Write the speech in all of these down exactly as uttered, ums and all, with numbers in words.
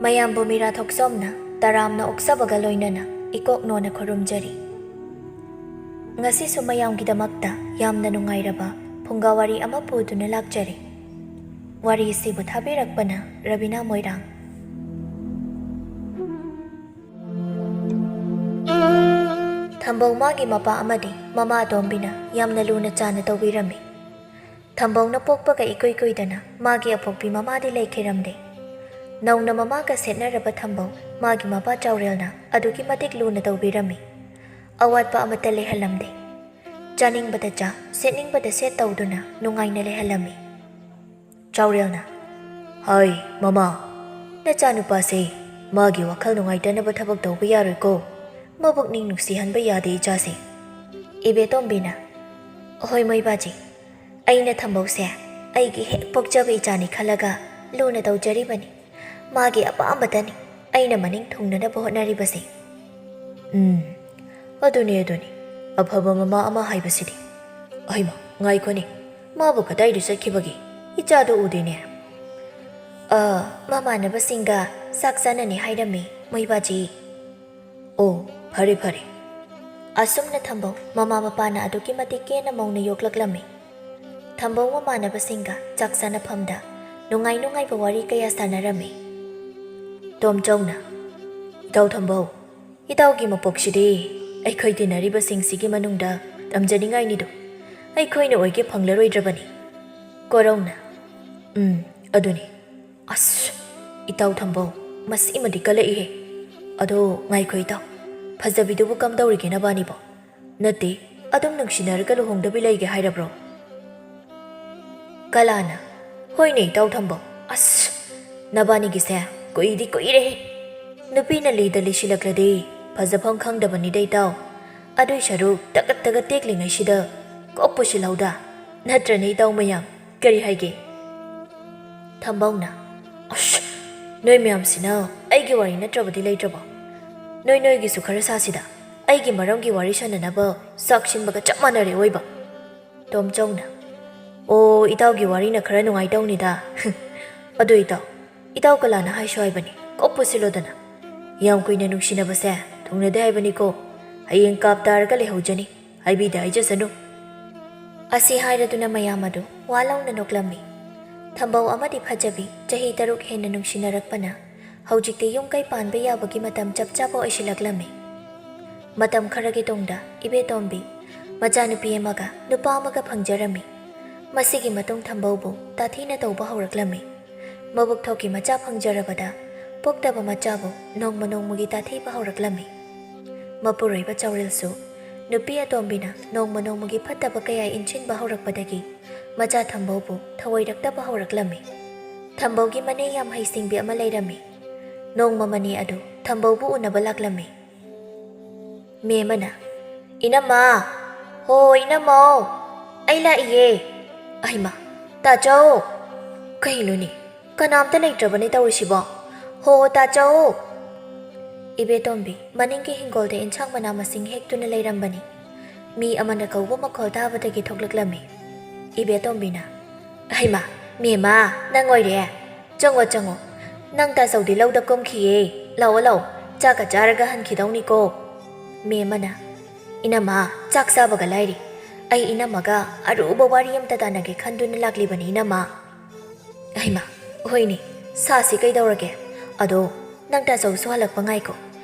ꯃꯌꯥꯝꯕꯨ ꯃꯤꯔꯥ ꯊꯣꯛꯆꯣꯝꯅ ꯇꯔꯥꯝꯅ ꯑꯣꯛꯆꯕꯒ ꯂꯣꯏꯅꯅ ꯏꯀꯣꯛ ꯅꯣꯟꯅ ꯈꯨꯔꯨꯝꯖꯔꯤ꯫ ꯉꯁꯤꯁꯨ ꯃꯌꯥꯝꯒꯤꯗꯃꯛꯇ ꯌꯥꯝꯅ ꯅꯨꯡꯉꯥꯏꯔꯕ ꯐꯨꯡꯒꯥ ꯋꯥꯔꯤ ꯑꯃ ꯄꯨꯗꯨꯅ ꯂꯥꯛꯆꯔꯤ꯫ ꯋꯥꯔꯤꯁꯤꯕꯨ ꯊꯥꯕꯤꯔꯛꯄꯅ ꯔꯕꯤꯅꯥ ꯃꯣꯏꯔꯥꯡ꯫ ꯊꯝꯕꯧ ꯃꯥꯒꯤ ꯃꯄꯥ ꯑꯃꯗꯤ ꯃꯃꯥ ꯑꯇꯣꯝꯕꯤꯅ ꯌꯥꯝꯅ ꯂꯨꯅ ꯆꯥꯅ ꯇꯧꯕꯤꯔꯝꯃꯤ꯫ ꯊꯝꯕꯧꯅ ꯄꯣꯛꯄꯒ ꯏꯀꯨꯏ ꯀꯨꯏꯗꯅ ꯃꯥꯒꯤ ꯑꯄꯣꯛꯄꯤ ꯃꯃꯥꯗꯤ ꯂꯩꯈꯤꯔꯝꯗꯦ꯫ ꯅꯧꯅ ꯃꯃꯥꯒ ꯁꯦꯠꯅꯔꯕ ꯊꯝꯕꯧ ꯃꯥꯒꯤ ꯃꯄꯥ ꯆꯥꯎꯔꯦꯜꯅ ꯑꯗꯨꯛꯀꯤ ꯃꯇꯤꯛ ꯂꯨꯅ ꯇꯧꯕꯤꯔꯝꯃꯤ꯫ ꯑꯋꯥꯠꯄ ꯑꯃꯠꯇ ꯂꯩꯍꯜꯂꯝꯗꯦ꯫ ꯆꯥꯅꯤꯡꯕꯗ ꯆꯥ, ꯁꯦꯠꯅꯤꯡꯕꯗ ꯁꯦꯠ ꯇꯧꯗꯨꯅ ꯅꯨꯡꯉꯥꯏꯅ ꯂꯩꯍꯜꯂꯝꯃꯤ꯫ ꯆꯥꯎꯔꯦꯜꯅ, "ꯍꯥꯏ, ꯃꯃꯥ, ꯅꯆꯥꯅꯨꯄꯥꯁꯦ ꯃꯥꯒꯤ ꯋꯥꯈꯜ ꯅꯨꯡꯉꯥꯏꯇꯅꯕ ꯊꯕꯛ ꯇꯧꯕ ꯌꯥꯔꯣꯏꯀꯣ꯫ ꯃꯕꯨꯛꯅꯤꯡ ꯅꯨꯡꯁꯤꯍꯟꯕ ꯌꯥꯗꯦ ꯏꯆꯥꯁꯦ꯫" ꯏꯕꯦꯇꯣꯝꯕꯤꯅ, "ꯍꯣꯏ ꯃꯣꯏꯕꯥꯖꯤ, ꯑꯩꯅ ꯊꯝꯕꯧꯁꯦ ꯑꯩꯒꯤ ꯍꯦꯛ ꯄꯣꯛꯆꯕ ꯏꯆꯥꯅꯤ ꯈꯜꯂꯒ ꯂꯨꯅ ꯇꯧꯖꯔꯤꯕꯅꯤ꯫ ꯃꯥꯒꯤ ꯑꯄꯥꯝꯕꯇꯅꯤ ꯑꯩꯅ ꯃꯅꯤꯡ ꯊꯨꯡꯅꯅꯕ ꯍꯣꯠꯅꯔꯤꯕꯁꯦ꯫" "ꯎꯝ, ꯑꯗꯨꯅꯤ, ꯑꯗꯨꯅꯤ꯫ ꯑꯐꯕ ꯃꯃꯥ ꯑꯃ ꯍꯥꯏꯕꯁꯤꯗꯤ꯫" "ꯑꯍꯩꯃ, ꯉꯥꯏꯈꯣꯅꯦ꯫ ꯃꯥꯕꯨ ꯀꯗꯥꯏꯗ ꯆꯠꯈꯤꯕꯒꯦ? ꯏꯆꯥꯗꯨ ꯎꯗꯦꯅꯦ꯫" "ꯑ, ꯃꯃꯥꯟꯅꯕꯁꯤꯡꯒ ꯆꯥꯛ ꯆꯥꯅꯅꯤ ꯍꯥꯏꯔꯝꯃꯤ, ꯃꯣꯏꯕꯥꯖꯤ꯫" "ꯑꯣ, ꯐꯔꯦ, ꯐꯔꯦ꯫" ꯑꯁꯨꯝꯅ ꯊꯝꯕꯧ ꯃꯃꯥ ꯃꯄꯥꯅ ꯑꯗꯨꯛꯀꯤ ꯃꯇꯤꯛ ꯀꯦꯅ ꯃꯧꯅ ꯌꯣꯛꯂꯛꯂꯝꯃꯤ꯫ ꯊꯝꯕꯧ ꯃꯃꯥꯟꯅꯕꯁꯤꯡꯒ ꯆꯥꯛ ꯆꯥꯅꯐꯝꯗ ꯅꯨꯡꯉꯥꯏ ꯅꯨꯡꯉꯥꯏꯕ ꯋꯥꯔꯤ ꯀꯌꯥ ꯁꯥꯟꯅꯔꯝꯃꯤ꯫ ꯇꯣꯝꯆꯧꯅ, "ꯏꯇꯥꯎ ꯊꯝꯕꯧ, ꯏꯇꯥꯎꯒꯤ ꯃꯄꯣꯛꯁꯤꯗꯤ ꯑꯩꯈꯣꯏ ꯇꯤꯟꯅꯔꯤꯕꯁꯤꯡꯁꯤꯒꯤ ꯃꯅꯨꯡꯗ ꯇꯝꯖꯅꯤꯡꯉꯥꯏꯅꯤꯗꯣ꯫ ꯑꯩꯈꯣꯏꯅ ꯑꯣꯏꯒꯦ ꯐꯪꯂꯔꯣꯏꯗ꯭ꯔꯕꯅꯤ꯫" ꯀꯣꯔꯧꯅ, "ꯎꯝ, ꯑꯗꯨꯅꯤ꯫ ꯑꯁ, ꯏꯇꯥꯎ ꯊꯝꯕꯧ, ꯃꯁꯤꯃꯗꯤ ꯀꯜꯂꯛꯏꯍꯦ꯫ ꯑꯗꯣ ꯉꯥꯏꯈꯣ ꯏꯇꯥꯎ, ꯐꯖꯕꯤꯗꯨꯕꯨ ꯀꯝꯗꯧꯔꯤꯒꯦ ꯅꯕꯥꯅꯤꯕꯣ? ꯅꯠꯇꯦ, ꯑꯗꯨꯝ ꯅꯨꯡꯁꯤꯅꯔꯒ ꯂꯨꯍꯣꯡꯗꯕꯤ ꯂꯩꯒꯦ ꯍꯥꯏꯔꯕ꯭ꯔꯣ?" ꯀꯂꯥꯅ, "ꯍꯣꯏꯅꯦ ꯏꯇꯥꯎ ꯊꯝꯕꯧ, ꯑꯁ, ꯅꯕꯥꯅꯤꯒꯤꯁꯦ ꯀꯨꯏꯗꯤ ꯀꯨꯏꯔꯦꯍꯦ꯫ ꯅꯨꯄꯤꯅ ꯂꯤꯗ ꯂꯤꯁꯤꯜꯂꯛꯂꯗꯤ ꯐꯖꯐꯝ ꯈꯪꯗꯕꯅꯤꯗ ꯏꯇꯥꯎ꯫ ꯑꯗꯨꯏ ꯁꯔꯨꯛ ꯇꯒꯠ ꯇꯒꯠ ꯇꯦꯛꯂꯤꯉꯩꯁꯤꯗ ꯀꯣꯛ ꯄꯨꯁꯤꯜꯍꯧꯗ, ꯅꯠꯇ꯭ꯔꯅꯦ ꯏꯇꯥꯎ ꯃꯌꯥꯝ? ꯀꯔꯤ ꯍꯥꯏꯒꯦ?" ꯊꯝꯕꯧꯅ, "ꯑꯁ, ꯅꯣꯏ ꯃꯌꯥꯝꯁꯤꯅ ꯑꯩꯒꯤ ꯋꯥꯔꯤ ꯅꯠꯇ꯭ꯔꯕꯗꯤ ꯂꯩꯇ꯭ꯔꯕꯣ? ꯅꯣꯏ ꯅꯣꯏꯒꯤꯁꯨ ꯈꯔ ꯁꯥꯁꯤꯗ꯫ ꯑꯩꯒꯤ ꯃꯔꯝꯒꯤ ꯋꯥꯔꯤ ꯁꯥꯟꯅꯅꯕ ꯆꯥꯛ ꯁꯤꯟꯕꯒ ꯆꯞ ꯃꯥꯟꯅꯔꯦ ꯑꯣꯏꯕ꯫" ꯇꯣꯝꯆꯧꯅ, "ꯑꯣ, ꯏꯇꯥꯎꯒꯤ ꯋꯥꯔꯤꯅ ꯈꯔ ꯅꯨꯡꯉꯥꯏꯇꯧꯅꯤꯗ꯫ ꯑꯗꯨ ꯏꯇꯥꯎ, ꯏꯇꯥꯎ ꯀꯂꯥꯅ ꯍꯥꯏꯁꯨ ꯍꯥꯏꯕꯅꯤ, ꯀꯣꯛ ꯄꯨꯁꯤꯜꯂꯣꯗꯅ꯫ ꯌꯥꯝ ꯀꯨꯏꯅ ꯅꯨꯡꯁꯤꯅꯕꯁꯦ ꯊꯨꯡꯅꯗꯦ ꯍꯥꯏꯕꯅꯤꯀꯣ꯫ ꯍꯌꯦꯡ ꯀꯥꯞ ꯇꯥꯔꯒ ꯂꯩꯍꯧꯖꯅꯤ꯫ ꯍꯥꯏꯕꯤꯗꯦ ꯍꯥꯏꯖꯁꯅꯨ꯫ ꯑꯁꯤ ꯍꯥꯏꯔꯗꯨꯅ ꯃꯌꯥꯝ ꯑꯗꯨ ꯋꯥ ꯂꯥꯎꯅ ꯅꯣꯛꯂꯝꯃꯤ꯫ ꯊꯝꯕꯧ ꯑꯃꯗꯤ ꯐꯖꯕꯤ ꯆꯍꯤ ꯇꯔꯨꯛ ꯍꯦꯟꯅ ꯅꯨꯡꯁꯤꯅꯔꯛꯄꯅ ꯍꯧꯖꯤꯛꯇꯤ ꯌꯨꯝ ꯀꯩ ꯄꯥꯟꯕ ꯌꯥꯕꯒꯤ ꯃꯇꯝ ꯆꯞ ꯆꯥꯕ ꯑꯣꯏꯁꯤꯜꯂꯛꯂꯝꯃꯤ꯫ ꯃꯇꯝ ꯈꯔꯒꯤ ꯇꯨꯡꯗ ꯏꯕꯦꯇꯣꯝꯕꯤ ꯃꯆꯥꯅꯨꯄꯤ ꯑꯃꯒ ꯅꯨꯄꯥ ꯑꯃꯒ ꯐꯪꯖꯔꯝꯃꯤ꯫ ꯃꯁꯤꯒꯤ ꯃꯇꯨꯡ ꯊꯝꯕꯧꯕꯨ ꯇꯥꯊꯤꯅ ꯇꯧꯕ ꯍꯧꯔꯛꯂꯝꯃꯤ꯫ ꯃꯕꯨꯛ ꯊꯣꯛꯀꯤ ꯃꯆꯥ ꯐꯪꯖꯔꯕꯗ ꯄꯣꯛꯇꯕ ꯃꯆꯥꯕꯨ ꯅꯣꯡꯃ ꯅꯣꯡꯃꯒꯤ ꯇꯥꯊꯤꯕ ꯍꯧꯔꯛꯂꯝꯃꯤ꯫ ꯃꯄꯨꯔꯣꯏꯕ ꯆꯥꯎꯔꯦꯜꯁꯨ ꯅꯨꯄꯤ ꯑꯇꯣꯝꯕꯤꯅ ꯅꯣꯡꯃ ꯅꯣꯡꯃꯒꯤ ꯐꯠꯇꯕ ꯀꯌꯥ ꯏꯟꯁꯤꯟꯕ ꯍꯧꯔꯛꯄꯗꯒꯤ ꯃꯆꯥ ꯊꯝꯕꯧꯕꯨ ꯊꯑꯣꯏꯔꯛꯇꯕ ꯍꯧꯔꯛꯂꯝꯃꯤ꯫ ꯊꯝꯕꯧꯒꯤ ꯃꯅꯦ ꯌꯥꯝ ꯍꯩꯁꯤꯡꯕꯤ ꯑꯃ ꯂꯩꯔꯝꯃꯤ꯫ ꯅꯣꯡꯃ ꯃꯅꯦ ꯑꯗꯨ ꯊꯝꯕꯧꯕꯨ ꯎꯅꯕ ꯂꯥꯛꯂꯝꯃꯤ꯫ ꯃꯦꯝ ꯑꯃꯅ, "ꯏꯅꯝꯃ, ꯍꯣ ꯏꯅꯝꯃꯧ, ꯑꯩ ꯂꯥꯛꯏꯌꯦ꯫ ꯑꯩꯃ, ꯇꯥꯆꯧ, ꯀꯩꯅꯣꯅꯦ, ꯀꯅꯥꯝꯇ ꯂꯩꯇ꯭ꯔꯕꯅꯦ ꯇꯧꯔꯤꯁꯤꯕꯣ? ꯍꯣ ꯇꯥꯆꯧ!" ꯏꯕꯦꯇꯣꯝꯕꯤ ꯃꯅꯤꯡꯒꯤ ꯍꯤꯡꯒꯣꯜꯗ ꯏꯟꯁꯥꯡ ꯃꯅꯥ ꯃꯁꯤꯡ ꯍꯦꯛꯇꯨꯅ ꯂꯩꯔꯝꯕꯅꯤ꯫ ꯃꯤ ꯑꯃꯅ ꯀꯧꯕ ꯃꯈꯣꯜ ꯇꯥꯕꯗꯒꯤ ꯊꯣꯛꯂꯛꯂꯝꯃꯤ꯫ ꯏꯕꯦꯇꯣꯝꯕꯤꯅ, "ꯍꯩꯃꯥ, ꯃꯦꯝꯃ, ꯅꯪ ꯑꯣꯏꯔꯦ? ꯆꯪꯉꯣ, ꯆꯪꯉꯣ꯫ ꯅꯪ ꯇꯥꯆꯧꯗꯤ ꯂꯧꯗ ꯀꯨꯝꯈꯤꯌꯦ꯫ ꯂꯥꯛꯑꯣ, ꯂꯥꯛꯑꯣ꯫ ꯆꯥꯛꯀ ꯆꯥꯔꯒ ꯍꯟꯈꯤꯗꯧꯅꯤꯀꯣ꯫" ꯃꯦꯝ ꯑꯃꯅ, "ꯏꯅꯝꯃ, ꯆꯥꯛ ꯆꯥꯕꯒ ꯂꯥꯏꯔꯤ꯫ ꯑꯩ ꯏꯅꯝꯃꯒ ꯑꯔꯨꯕ ꯋꯥꯔꯤ ꯑꯃꯇ ꯇꯥꯟꯅꯒꯦ ꯈꯟꯗꯨꯅ ꯂꯥꯛꯂꯤꯕꯅꯤ, ꯏꯅꯝꯃ꯫" "ꯍꯩꯃꯥ, ꯍꯣꯏꯅꯦ, ꯁꯥꯁꯤ ꯀꯩꯗꯧꯔꯒꯦ? ꯑꯗꯣ ꯅꯪ ꯇꯥꯆꯧꯁꯨ ꯍꯜꯂꯛꯄ ꯉꯥꯏꯀꯣ꯫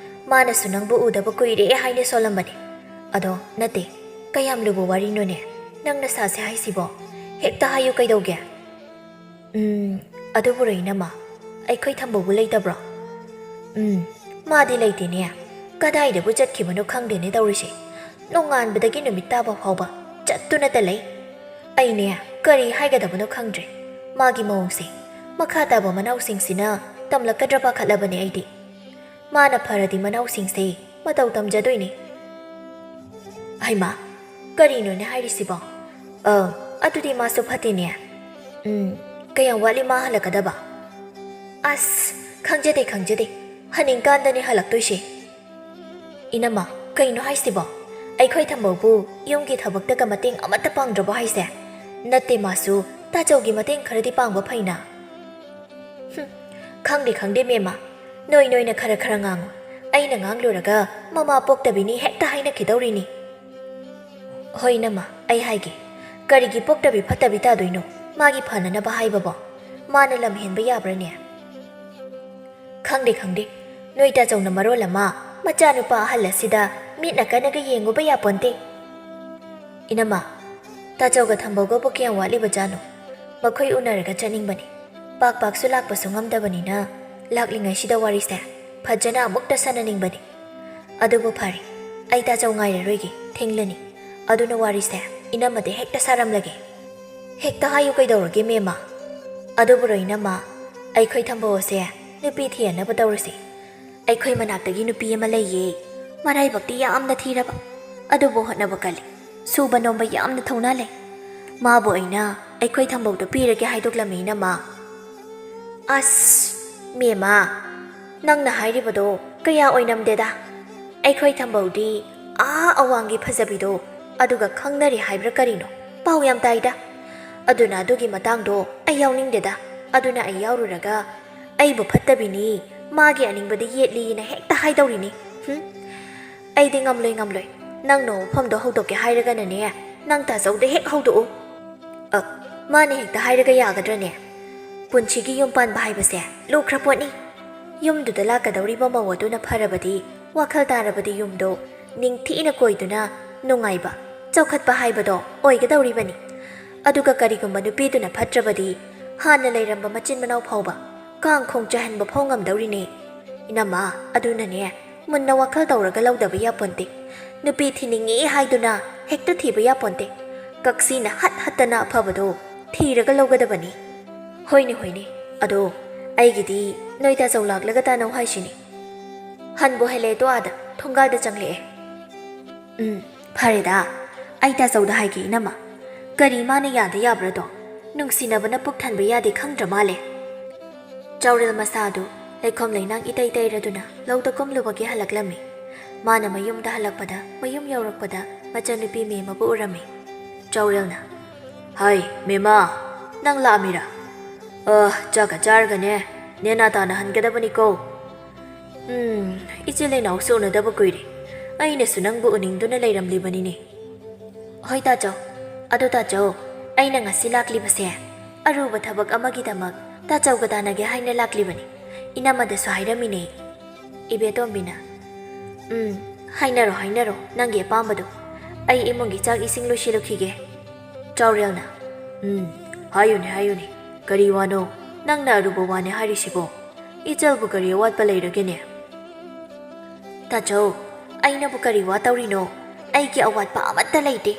ꯃꯥꯅꯁꯨ ꯅꯪꯕꯨ ꯎꯗꯕ ꯀꯨꯏꯔꯦ ꯍꯥꯏꯅ ꯁꯣꯜꯂꯝꯕꯅꯦ꯫ ꯑꯗꯣ ꯅꯠꯇꯦ, ꯀꯌꯥꯝ ꯂꯨꯕ ꯋꯥꯔꯤꯅꯣꯅꯦ ꯅꯪꯅ ꯁꯥꯁꯦ ꯍꯥꯏꯁꯤꯕꯣ? ꯍꯦꯛꯇ ꯍꯥꯏꯌꯨ ꯀꯩꯗꯧꯒꯦ?" "ꯎꯝ, ꯑꯗꯨꯕꯨꯔꯣ ꯏꯅꯝꯃ, ꯑꯩꯈꯣꯏ ꯊꯝꯕꯧꯕꯨ ꯂꯩꯇꯕ꯭ꯔꯣ?" "ꯎꯝ, ꯃꯥꯗꯤ ꯂꯩꯇꯦꯅꯦ꯫ ꯀꯗꯥꯏꯗꯕꯨ ꯆꯠꯈꯤꯕꯅꯣ ꯈꯪꯗꯦꯅꯦ ꯇꯧꯔꯤꯁꯦ꯫ ꯅꯣꯡꯉꯥꯟꯕꯗꯒꯤ ꯅꯨꯃꯤꯠ ꯇꯥꯕ ꯐꯥꯎꯕ ꯆꯠꯇꯨꯅꯇ ꯂꯩ꯫ ꯑꯩꯅꯦ, ꯀꯔꯤ ꯍꯥꯏꯒꯗꯕꯅꯣ ꯈꯪꯗ꯭ꯔꯦ꯫ ꯃꯥꯒꯤ ꯃꯑꯣꯡꯁꯦ ꯃꯈꯥ ꯇꯥꯕ ꯃꯅꯥꯎꯁꯤꯡꯁꯤꯅ ꯇꯝꯂꯛꯀꯗ꯭ꯔꯥ ꯄꯥꯈꯠꯂꯕꯅꯦ ꯑꯩꯗꯤ꯫ ꯃꯥꯅ ꯐꯔꯗꯤ ꯃꯅꯥꯎꯁꯤꯡꯁꯦ ꯃꯇꯧ ꯇꯝꯖꯗꯣꯏꯅꯤ꯫" "ꯍꯩꯃꯥ, ꯀꯔꯤꯅꯣꯅꯦ ꯍꯥꯏꯔꯤꯁꯤꯕꯣ? ꯑ, ꯑꯗꯨꯗꯤ ꯃꯥꯁꯨ ꯐꯠꯇꯦꯅꯦ꯫ ꯎꯝ, ꯀꯌꯥꯝ ꯋꯥꯠꯂꯤ ꯃꯥ ꯍꯜꯂꯛꯀꯗꯕ?" "ꯑꯁ, ꯈꯪꯖꯗꯦ, ꯈꯪꯖꯗꯦ꯫ ꯍꯟꯅꯤꯡꯀꯥꯟꯗꯅꯦ ꯍꯜꯂꯛꯇꯣꯏꯁꯦ꯫" "ꯏꯅꯝꯃ, ꯀꯩꯅꯣ ꯍꯥꯏꯁꯤꯕꯣ? ꯑꯩꯈꯣꯏ ꯊꯝꯕꯧꯕꯨ ꯌꯨꯝꯒꯤ ꯊꯕꯛꯇꯒ ꯃꯇꯦꯡ ꯑꯃꯠꯇ ꯄꯥꯡꯗ꯭ꯔꯕꯣ ꯍꯥꯏꯁꯦ? ꯅꯠꯇꯦ, ꯃꯥꯁꯨ ꯇꯥꯆꯧꯒꯤ ꯃꯇꯦꯡ ꯈꯔꯗꯤ ꯄꯥꯡꯕ ꯐꯩꯅ꯫" "ꯍꯨꯝ, ꯈꯪꯗꯦ, ꯈꯪꯗꯦ, ꯃꯦꯝꯃ꯫ ꯅꯣꯏ ꯅꯣꯏꯅ ꯈꯔ ꯈꯔ ꯉꯥꯡꯉꯨ꯫ ꯑꯩꯅ ꯉꯥꯡꯂꯨꯔꯒ ꯃꯃꯥ ꯄꯣꯛꯇꯕꯤꯅꯤ ꯍꯦꯛꯇ ꯍꯥꯏꯅꯈꯤꯗꯧꯔꯤꯅꯤ꯫ ꯍꯣꯏ ꯏꯅꯝꯃ, ꯑꯩ ꯍꯥꯏꯒꯦ꯫ ꯀꯔꯤꯒꯤ ꯄꯣꯛꯇꯕꯤ ꯐꯠꯇꯕꯤ ꯇꯥꯗꯣꯏꯅꯣ? ꯃꯥꯒꯤ ꯐꯅꯅꯕ ꯍꯥꯏꯕꯕꯣ? ꯃꯥꯅ ꯂꯝ ꯍꯦꯟꯕ ꯌꯥꯕ꯭ꯔꯅꯦ? ꯈꯪꯗꯦ, ꯈꯪꯗꯦ꯫ ꯅꯣꯏ ꯇꯥꯆꯧꯅ ꯃꯔꯣꯜ ꯑꯃ ꯃꯆꯥꯅꯨꯄꯥ ꯑꯍꯜ ꯑꯁꯤꯗ ꯃꯤꯠꯅ ꯀꯟꯅꯒ ꯌꯦꯡꯉꯨꯕ ꯌꯥꯄꯣꯟꯇꯦ꯫ ꯏꯅꯝꯃ, ꯇꯥꯆꯧꯒ ꯊꯝꯕꯧꯒꯕꯨ ꯀꯌꯥꯝ ꯋꯥꯠꯂꯤꯕꯖꯥꯠꯅꯣ? ꯃꯈꯣꯏ ꯎꯅꯔꯒ ꯆꯠꯅꯤꯡꯕꯅꯤ꯫ ꯄꯥꯛ ꯄꯥꯛꯁꯨ ꯂꯥꯛꯄꯁꯨ ꯉꯝꯗꯕꯅꯤꯅ ꯂꯥꯛꯂꯤꯉꯩꯁꯤꯗ ꯋꯥꯔꯤꯁꯦ ꯐꯖꯅ ꯑꯃꯨꯛꯇ ꯁꯥꯟꯅꯅꯤꯡꯕꯅꯤ꯫ ꯑꯗꯨꯕꯨ ꯐꯔꯦ, ꯑꯩ ꯇꯥꯆꯧ ꯉꯥꯏꯔꯔꯣꯏꯒꯦ, ꯊꯦꯡꯂꯅꯤ꯫ ꯑꯗꯨꯅ ꯋꯥꯔꯤꯁꯦ ꯏꯅꯝꯃꯗ ꯍꯦꯛꯇ ꯁꯥꯔꯝꯂꯒꯦ꯫ ꯍꯦꯛꯇ ꯍꯥꯏꯌꯨ ꯀꯩꯗꯧꯔꯒꯦ ꯃꯦꯝꯃ? ꯑꯗꯨꯕꯨꯔꯣ ꯏꯅꯝꯃ, ꯑꯩꯈꯣꯏ ꯊꯝꯕꯧ ꯑꯁꯦ ꯅꯨꯄꯤ ꯊꯤꯍꯟꯅꯕ ꯇꯧꯔꯁꯤ꯫ ꯑꯩꯈꯣꯏ ꯃꯅꯥꯛꯇꯒꯤ ꯅꯨꯄꯤ ꯑꯃ ꯂꯩꯌꯦ, ꯃꯔꯥꯏꯕꯛꯇꯤ ꯌꯥꯝꯅ ꯊꯤꯔꯕ, ꯑꯗꯨꯕꯨ ꯍꯣꯠꯅꯕ ꯀꯜꯂꯤ, ꯁꯨꯕ ꯅꯣꯝꯕ ꯌꯥꯝꯅ ꯊꯧꯅꯥ ꯂꯩ꯫ ꯃꯥꯕꯨ ꯑꯩꯅ ꯑꯩꯈꯣꯏ ꯊꯝꯕꯧꯗ ꯄꯤꯔꯒꯦ ꯍꯥꯏꯗꯣꯛꯂꯝꯃꯤ ꯏꯅꯝꯃ꯫ ꯑꯁ, ꯃꯦꯝꯃ, ꯅꯪꯅ ꯍꯥꯏꯔꯤꯕꯗꯣ ꯀꯌꯥ ꯑꯣꯏꯅꯝꯗꯦꯗ꯫ ꯑꯩꯈꯣꯏ ꯊꯝꯕꯧꯗꯤ ꯑꯥ ꯑꯋꯥꯡꯒꯤ ꯐꯖꯕꯤꯗꯣ ꯑꯗꯨꯒ ꯈꯪꯅꯔꯤ ꯍꯥꯏꯕ꯭ꯔꯥ ꯀꯔꯤꯅꯣ? ꯄꯥꯎ ꯌꯥꯝ ꯇꯥꯏꯗ꯫ ꯑꯗꯨꯅ ꯑꯗꯨꯒꯤ ꯃꯇꯥꯡꯗꯣ ꯑꯩ ꯌꯥꯎꯅꯤꯡꯗꯦꯗ꯫ ꯑꯗꯨꯅ ꯑꯩ ꯌꯥꯎꯔꯨꯔꯒ ꯑꯩꯕꯨ ꯐꯠꯇꯕꯤꯅꯤ, ꯃꯥꯒꯤ ꯑꯅꯤꯡꯕꯗ ꯌꯦꯠꯂꯤꯅ ꯍꯦꯛꯇ ꯍꯥꯏꯗꯧꯔꯤꯅꯤ꯫ ꯍꯨꯝ? ꯑꯩꯗꯤ ꯉꯝꯂꯣꯏ, ꯉꯝꯂꯣꯏ꯫ ꯅꯪꯅ ꯋꯥꯐꯝꯗꯣ ꯍꯧꯗꯣꯛꯀꯦ ꯍꯥꯏꯔꯒꯅꯅꯦ, ꯅꯪ ꯇꯥꯆꯧꯗ ꯍꯦꯛ ꯍꯧꯗꯣꯛꯎ꯫ ꯑ, ꯃꯥꯅ ꯍꯦꯛꯇ ꯍꯥꯏꯔꯒ ꯌꯥꯒꯗ꯭ꯔꯅꯦ? ꯄꯨꯟꯁꯤꯒꯤ ꯌꯨꯝ ꯄꯥꯟꯕ ꯍꯥꯏꯕꯁꯦ ꯂꯨꯈ꯭ꯔ ꯄꯣꯠꯅꯤ꯫ ꯌꯨꯝꯗꯨꯗ ꯂꯥꯛꯀꯗꯧꯔꯤꯕ ꯃꯧ ꯑꯗꯨꯅ ꯐꯔꯕꯗꯤ, ꯋꯥꯈꯜ ꯇꯥꯔꯕꯗꯤ ꯌꯨꯝꯗꯣ ꯅꯤꯡꯊꯤꯅ ꯀꯣꯏꯗꯨꯅ ꯅꯨꯡꯉꯥꯏꯕ, ꯆꯥꯎꯈꯠꯄ ꯍꯥꯏꯕꯗꯣ ꯑꯣꯏꯒꯗꯧꯔꯤꯕꯅꯤ꯫ ꯑꯗꯨꯒ ꯀꯔꯤꯒꯨꯝꯕ ꯅꯨꯄꯤꯗꯨꯅ ꯐꯠꯇ꯭ꯔꯕꯗꯤ, ꯍꯥꯟꯅ ꯂꯩꯔꯝꯕ ꯃꯆꯤꯟ ꯃꯅꯥꯎ ꯐꯥꯎꯕ ꯀꯥꯡ ꯈꯣꯡ ꯆꯥꯏꯍꯟꯕ ꯐꯥꯎ ꯉꯝꯗꯧꯔꯤꯅꯦ꯫ ꯏꯅꯝꯃ, ꯑꯗꯨꯅꯅꯦ, ꯃꯨꯟꯅ ꯋꯥꯈꯜ ꯇꯧꯔꯒ ꯂꯧꯗꯕ ꯌꯥꯄꯣꯟꯇꯦ꯫ ꯅꯨꯄꯤ ꯊꯤꯅꯤꯡꯉꯤ ꯍꯥꯏꯗꯨꯅ ꯍꯦꯛꯇ ꯊꯤꯕ ꯌꯥꯄꯣꯟꯇꯦ꯫ ꯀꯛꯁꯤꯅ ꯍꯠ ꯍꯠꯇꯅ ꯑꯐꯕꯗꯣ ꯊꯤꯔꯒ ꯂꯧꯒꯗꯕꯅꯤ꯫ ꯍꯣꯏꯅꯦ, ꯍꯣꯏꯅꯦ꯫ ꯑꯗꯣ ꯑꯩꯒꯤꯗꯤ ꯅꯣꯏ ꯇꯥꯆꯧ ꯂꯥꯛꯂꯒ ꯇꯥꯅꯧ ꯍꯥꯏꯁꯤꯅꯤ꯫ ꯍꯟꯕꯨ ꯍꯜꯂꯛꯑꯦꯗꯣ ꯑꯥꯗ ꯊꯣꯡꯒꯥꯜꯗ ꯆꯪꯂꯛꯑꯦ꯫ ꯎꯝ, ꯐꯔꯦꯗ꯫ ꯑꯩ ꯇꯥꯆꯧꯗ ꯍꯥꯏꯒꯦ ꯏꯅꯝꯃ꯫ ꯀꯔꯤ ꯃꯥꯅ ꯌꯥꯗ ꯌꯥꯕ꯭ꯔꯗꯣ? ꯅꯨꯡꯁꯤꯅꯕꯅ ꯄꯨꯛ ꯊꯟꯕ ꯌꯥꯗꯦ ꯈꯪꯗ꯭ꯔ ꯃꯥꯜꯂꯦ꯫ ꯆꯥꯎꯔꯦꯜ ꯃꯁꯥꯗꯨ ꯂꯩꯈꯣꯝ ꯂꯩꯅꯥꯡ ꯏꯇꯩ ꯇꯩꯔꯗꯨꯅ ꯂꯧꯗ ꯀꯨꯝꯂꯨꯕꯒꯤ ꯍꯜꯂꯛꯂꯝꯃꯤ꯫ ꯃꯥꯅ ꯃꯌꯨꯝꯗ ꯍꯜꯂꯛꯄꯗ, ꯃꯌꯨꯝ ꯌꯧꯔꯛꯄꯗ ꯃꯆꯟꯅꯨꯄꯤ ꯃꯦꯝꯃꯕꯨ ꯎꯔꯝꯃꯤ꯫ ꯆꯥꯎꯔꯦꯜꯅ, "ꯍꯥꯏ, ꯃꯦꯝꯃ, ꯅꯪ ꯂꯥꯛꯑꯝꯃꯤꯔꯥ? ꯑ, ꯆꯥꯛꯀ ꯆꯥꯔꯒꯅꯦ, ꯅꯦꯅꯥ ꯇꯥꯅ ꯍꯟꯒꯗꯕꯅꯤꯀꯣ꯫ ꯎꯝ, ꯏꯆꯤꯜ ꯏꯅꯥꯎꯁꯨ ꯎꯅꯗꯕ ꯀꯨꯏꯔꯦ꯫ ꯑꯩꯅꯁꯨ ꯅꯪꯕꯨ ꯎꯅꯤꯡꯗꯨꯅ ꯂꯩꯔꯝꯂꯤꯕꯅꯤꯅꯦ꯫ ꯍꯣꯏ ꯇꯥꯆꯧ꯫ ꯑꯗꯣ ꯇꯥꯆꯧ, ꯑꯩꯅ ꯉꯁꯤ ꯂꯥꯛꯂꯤꯕꯁꯦ ꯑꯔꯨꯕ ꯊꯕꯛ ꯑꯃꯒꯤꯗꯃꯛ ꯇꯥꯆꯧꯒ ꯇꯥꯟꯅꯒꯦ ꯍꯥꯏꯅ ꯂꯥꯛꯂꯤꯕꯅꯤ꯫ ꯏꯅꯝꯃꯗꯁꯨ ꯍꯥꯏꯔꯝꯃꯤꯅꯦ꯫ ꯏꯕꯦꯇꯣꯝꯕꯤꯅ, "ꯎꯝ, ꯍꯥꯏꯅꯔꯣ, ꯍꯥꯏꯅꯔꯣ, ꯅꯪꯒꯤ ꯑꯄꯥꯝꯕꯗꯣ꯫ ꯑꯩ ꯏꯃꯨꯡꯒꯤ ꯆꯥꯛ ꯏꯁꯤꯡ ꯂꯣꯏꯁꯤꯜꯂꯨꯈꯤꯒꯦ꯫" ꯆꯥꯎꯔꯦꯜꯅ, "ꯎꯝ, ꯍꯥꯏꯌꯨꯅꯦ, ꯍꯥꯏꯌꯨꯅꯦ꯫ ꯀꯔꯤ ꯋꯥꯅꯣ? ꯅꯪꯅ ꯑꯔꯨꯕ ꯋꯥꯅꯦ ꯍꯥꯏꯔꯤꯁꯤꯕꯣ? ꯏꯆꯜꯕꯨ ꯀꯔꯤ ꯑꯋꯥꯠꯄ ꯂꯩꯔꯒꯦꯅꯦ?" "ꯇꯥꯆꯧ, ꯑꯩꯅꯕꯨ ꯀꯔꯤ ꯋꯥ ꯇꯧꯔꯤꯅꯣ? ꯑꯩꯒꯤ ꯑꯋꯥꯠꯄ ꯑꯃꯠꯇ ꯂꯩꯇꯦ꯫